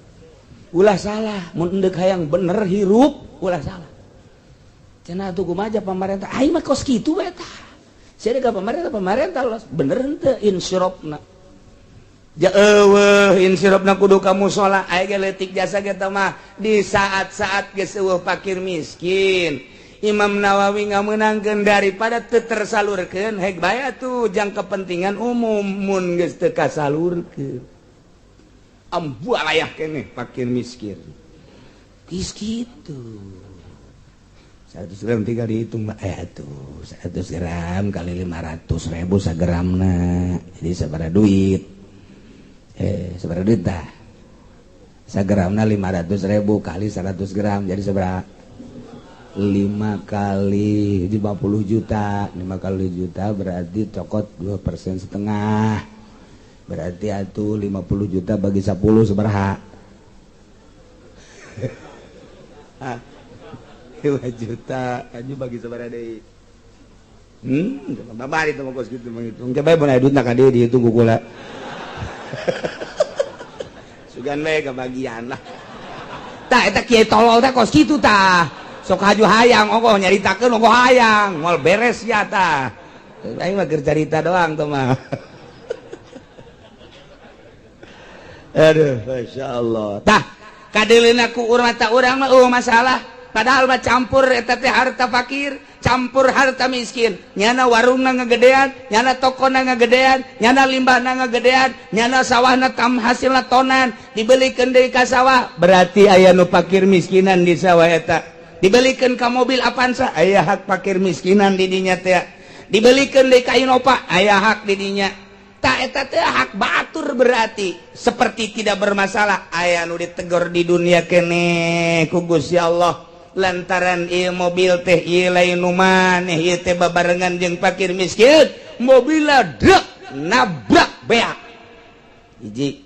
Ulah salah mun endek hayang bener hirup ulah salah. Cenah atuh kumaha pamarentah aing mah kos kitu we tah. Sia ka pamarentah pamarentah los bener henteu insirofna. Ja eueuh insirofna kudu ka musala aya ge leutik jasa ge teh mah di saat-saat geus eueuh fakir miskin. Imam Nawawi ngamenangkeun daripada teu tersalurkeun hek bae atuh jang kepentingan umum mun geus teu kasalurkeun. Ambu alayah keneh fakir miskin. Geus kitu. 100 gram tinggal dihitung atuh 100 gram kali 500.000 sagramna. Jadi sabaraha duit? Sabaraha duit tah? Sagramna 500.000 kali 100 gram jadi sabaraha? 5 kali 50 juta, 5 kali juta berarti cokot 2,5%. Berarti atuh 50 juta bagi 10 sabaraha? 5 juta anju bagi sabaraha deui? Babari teh mah kos kitu menghitung. Coba mun aya duitna ka dieu dihitung ku kula. Sugan we kebagian lah. Tah eta kiai tolol teh kos kitu tah. Sok haju hayang ongkoh nyaritakeun ongkoh hayang moal beres ya tah. Aing mah keur carita doang teh mah. Aduh, masyaallah. Tah, kadeuleuna ku mata urang mah eueuh masalah. Padahal mah campur eta teh harta fakir, campur harta miskin. Nyana warungna ngagedean, nyana tokona ngagedean, nyana limbahna ngagedean, nyana sawahna tam hasilna tonan, dibelikeun deui ka sawah. Berarti aya nu fakir miskinan di sawah eta. Dibelikeun ka mobil Avanza, aya hak fakir miskinan di dinya teh. Dibelikeun deui ka Innova, aya hak di dinya. Ta eta teh hak batur berarti seperti tidak bermasalah. Aya nu ditegor di dunia keneh ku Gusti Allah lantaran ieu mobil teh ieu lain nu maneh, ieu teh babarengan jeung fakir miskin, mobilna drek nabrak beak. Hiji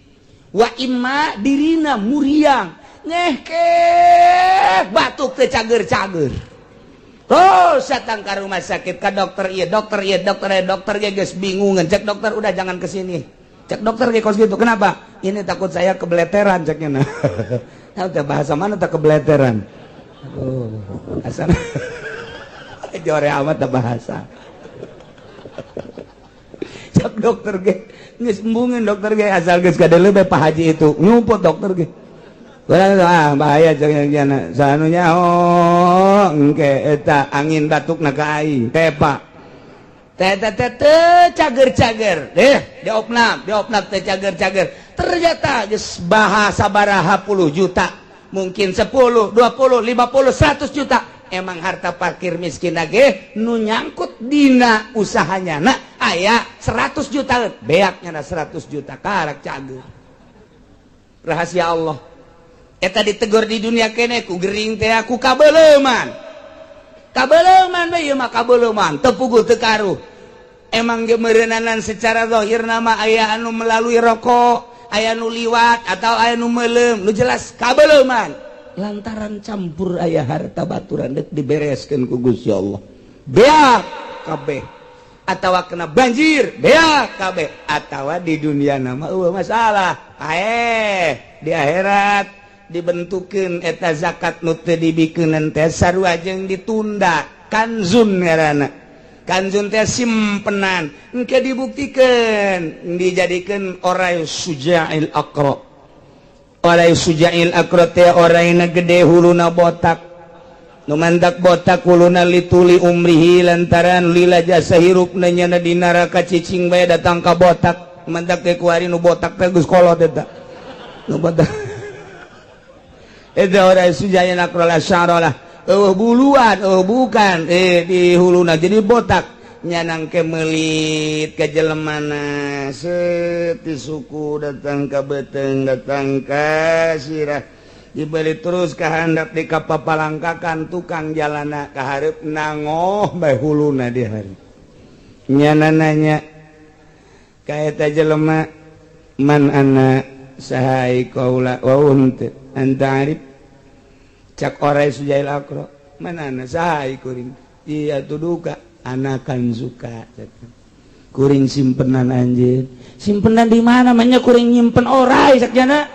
wa imma dirina muriang ngehkeh batuk teh cager-cager. Terus datang ke rumah sakit ke dokter, iya dokter, iya dokter, iya dokter, iya geus bingungan. Cek dokter udah jangan ke sini. Cek dokter kayak kos gitu. Kenapa? Ini takut saya kebeleteran ceknya. Nah, udah bahasa mana tak kebeleteran? Oh, asal jore amat tak bahasa. Cek dokter ge geus embungeun dokter ge asal geus kadele bae Pak Haji itu nyumput dokter ge. Ah, bahaya cek sanunya oh engke eta angin batukna ka aing tepa teh teh teh cager-cager deh diopnam diopnam teh cager-cager ternyata geus bahasa baraha puluh juta mungkin 10 20 50 100 juta Emang harta fakir miskin ge nu nyangkut dina usahanya na aya 100 juta, beaknya na 100 juta karak cager. Rahasia Allah eta ditegur di dunia kene ku gering teh, ku kabeleuman, kabeleuman we ieu mah, kabeleuman teu puguh teu karuh. Emang ge meureunana secara zahir nama aya anu melalui rokok, aya nu liwat atau aya nu meuleum, nu jelas kabeleuman lantaran campur aya harta baturan dek dibereskeun ku Gusti Allah, beak kabeh. Atawa kena banjir, beak kabeh. Atawa di dunia nama eueuh masalah, ae di akhirat dibentukeun eta zakat nu teu dibikeunan teh sarua jeung ditunda. Kanzun ngaranna, kanzun teh simpenan. Engke dibuktikan, dijadikeun orai sujail aqra. Orai sujail aqra teh oraina gede, huluna botak. Nu mandak botak huluna lituli umrihi, lantaran lila jasa hirupna nyana di neraka cicing bae datang ka botak. Mandak teh kuari nu botak teh geus kolot, eta nu botak eta orai sujail aqra. La syara lah, eueuh buluan, eueuh bukan di huluna, jadi botak. Nyanang ke melit ke jelemana set di suku datang ke beteng, datang ke sirah, dibeli terus ke handap, di kapapalangkakan tukang jalana kaharep nangoh bae huluna di hari. Nyana nanya ka eta jelema, "Man ana?" "Saha kaula?" "Wa henteu anta arif?" Cak orai sujail akro, "Man ana?" "Saha kuring?" "Iya tuduka anakan suka kuring simpenan anjir." "Simpenan di mana?" "Namanya kuring nyimpen orai sakjana."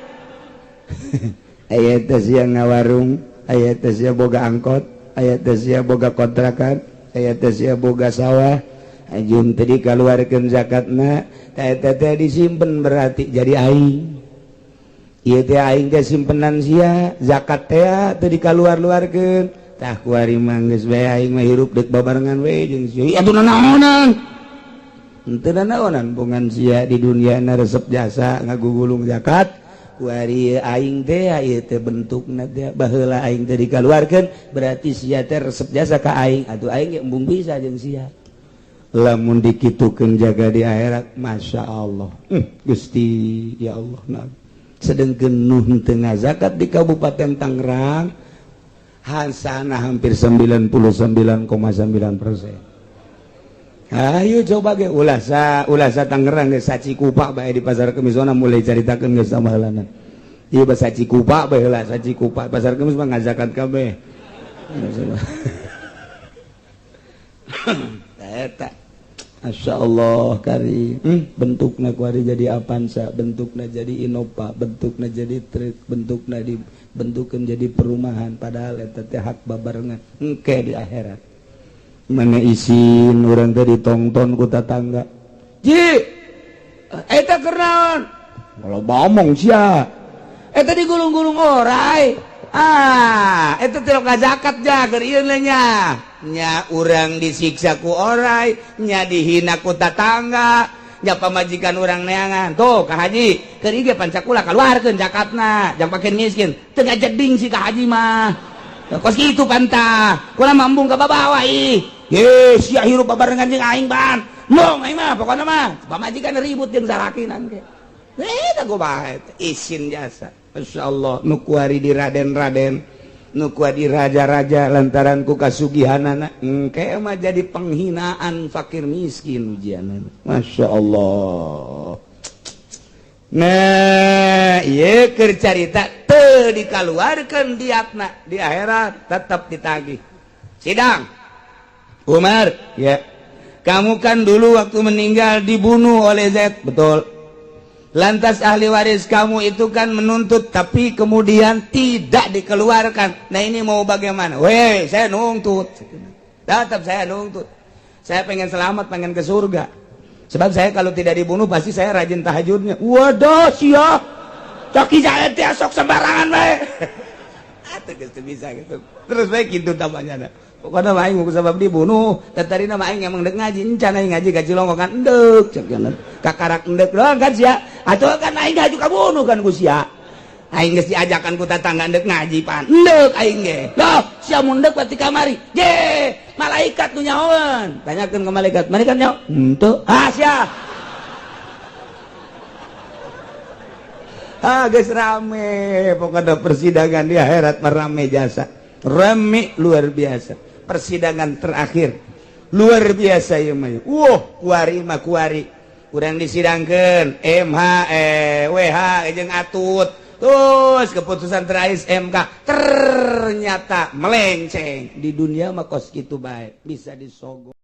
Aya teh sia ngawarung, aya teh sia boga angkot, aya teh sia boga kontrakan, aya teh sia boga sawah. Ajun tadi kaluarkeun zakatna, teh teh disimpen, berarti jadi aing ieu teh, aing teh simpenan sia. Zakat teh teu dikaluar-luarkeun. Tah, kuari mah geus bae, aing mah hirup deuk babarengan we jeung sia. Atuh nanaonan? Henteu nanaonan, bongan sia di dunia na resep jasa ngagugulung zakat. Kuari aing teh ieu teh bentukna teh baheula aing teh dikaluarkeun, berarti sia teh resep jasa ka aing. Atuh aing ge embung bisa jeung sia. Lamun dikitukeun jaga di akhirat, Masya Allah. Gusti ya Allah. Nah, sedengkeun nu henteu ngazakat di Kabupaten Tangerang hasana hampir 99,9%. Ayo coba ge ulah sa, ulah sa Tangerang ge, sa Cikupa bae. Di Pasar Kemis mulai caritakeun geus sama heulana. Ieu bahasa Cikupa bae heula, sa Cikupa Pasar Kemis mah ngazakat kabeh. Eta Masya Allah kari bentukna kuari jadi Avanza, bentukna jadi Innova, bentukna jadi truk, bentukna dibentukeun jadi perumahan, padahal eta teh hak babarengan. Engke di akhirat mana isin urang teh ditongton ku tatangga. "Ji, eta keur naon?" "Kalau ngomong sia, eta digulung-gulung orai." "Ah, eta teh zakat ja keur ieu nya." Nya urang disiksa ku orai, nya dihina ku tatangga, nya pamajikan urang neangan tuh ka haji, "Keur ieu pancakula keluarkeun zakatna, jangan pakai miskin." Teu ngajeding si ka haji mah kos kitu pantah kula mambung ka babawa ih. Ye sia hirup babarengan jeung aing ban mong aing mah, pokona mah pamajikan ribut jeung salakina ge tah kumaha isin jasa. Masya Allah, nu kuari di raden-raden, nu kuari di raja-raja lantaran ku kasugihanana, engke mah jadi penghinaan fakir miskin ujianana. Masya Allah. Nah, ieu keur carita teu dikaluarkeun diatna, di akhirat tetap ditagih. Sidang Umar ya, "Kamu kan dulu waktu meninggal dibunuh oleh Zaid." "Betul." "Lantas ahli waris kamu itu kan menuntut, tapi kemudian tidak dikeluarkan. Nah, ini mau bagaimana?" "Weh, saya nuntut. Tetap saya nuntut. Saya pengen selamat, pengen ke surga. Sebab saya kalau tidak dibunuh pasti saya rajin tahajudnya." Waduh, sia. Coki saya teh sok sembarangan bae. Atuh geus teu bisa gitu. Terus bae kitu tambahnya. Pokoknya mah aing sebab dibunuh, tadi nama aing emang dek ngaji, encan aing ngaji ka Cilongok kan endek, cek jalan. Kakarak endek doang kan sia. Atuh kan aing ngaji kabunuh kan ku sia. Aing geus diajakan ku tatangga ndek ngaji pan. Ndek aing ge. Loh, sia mun ndek berarti kamari. Ge, malaikat nu nyahoan. Tanyakeun ke malaikat. Malaikat nyaho? Henteu. Ah, sia. Ah, geus rame pokokna persidangan di akhirat mah rame jasa. Rame luar biasa. Persidangan terakhir luar biasa ieu mah. Wah, kuari mah kuari. Urang disidangkeun MH WH jeung Atut. Terus keputusan terakhir MK ternyata melenceng. Di dunia mah kos kitu bae bisa disogok.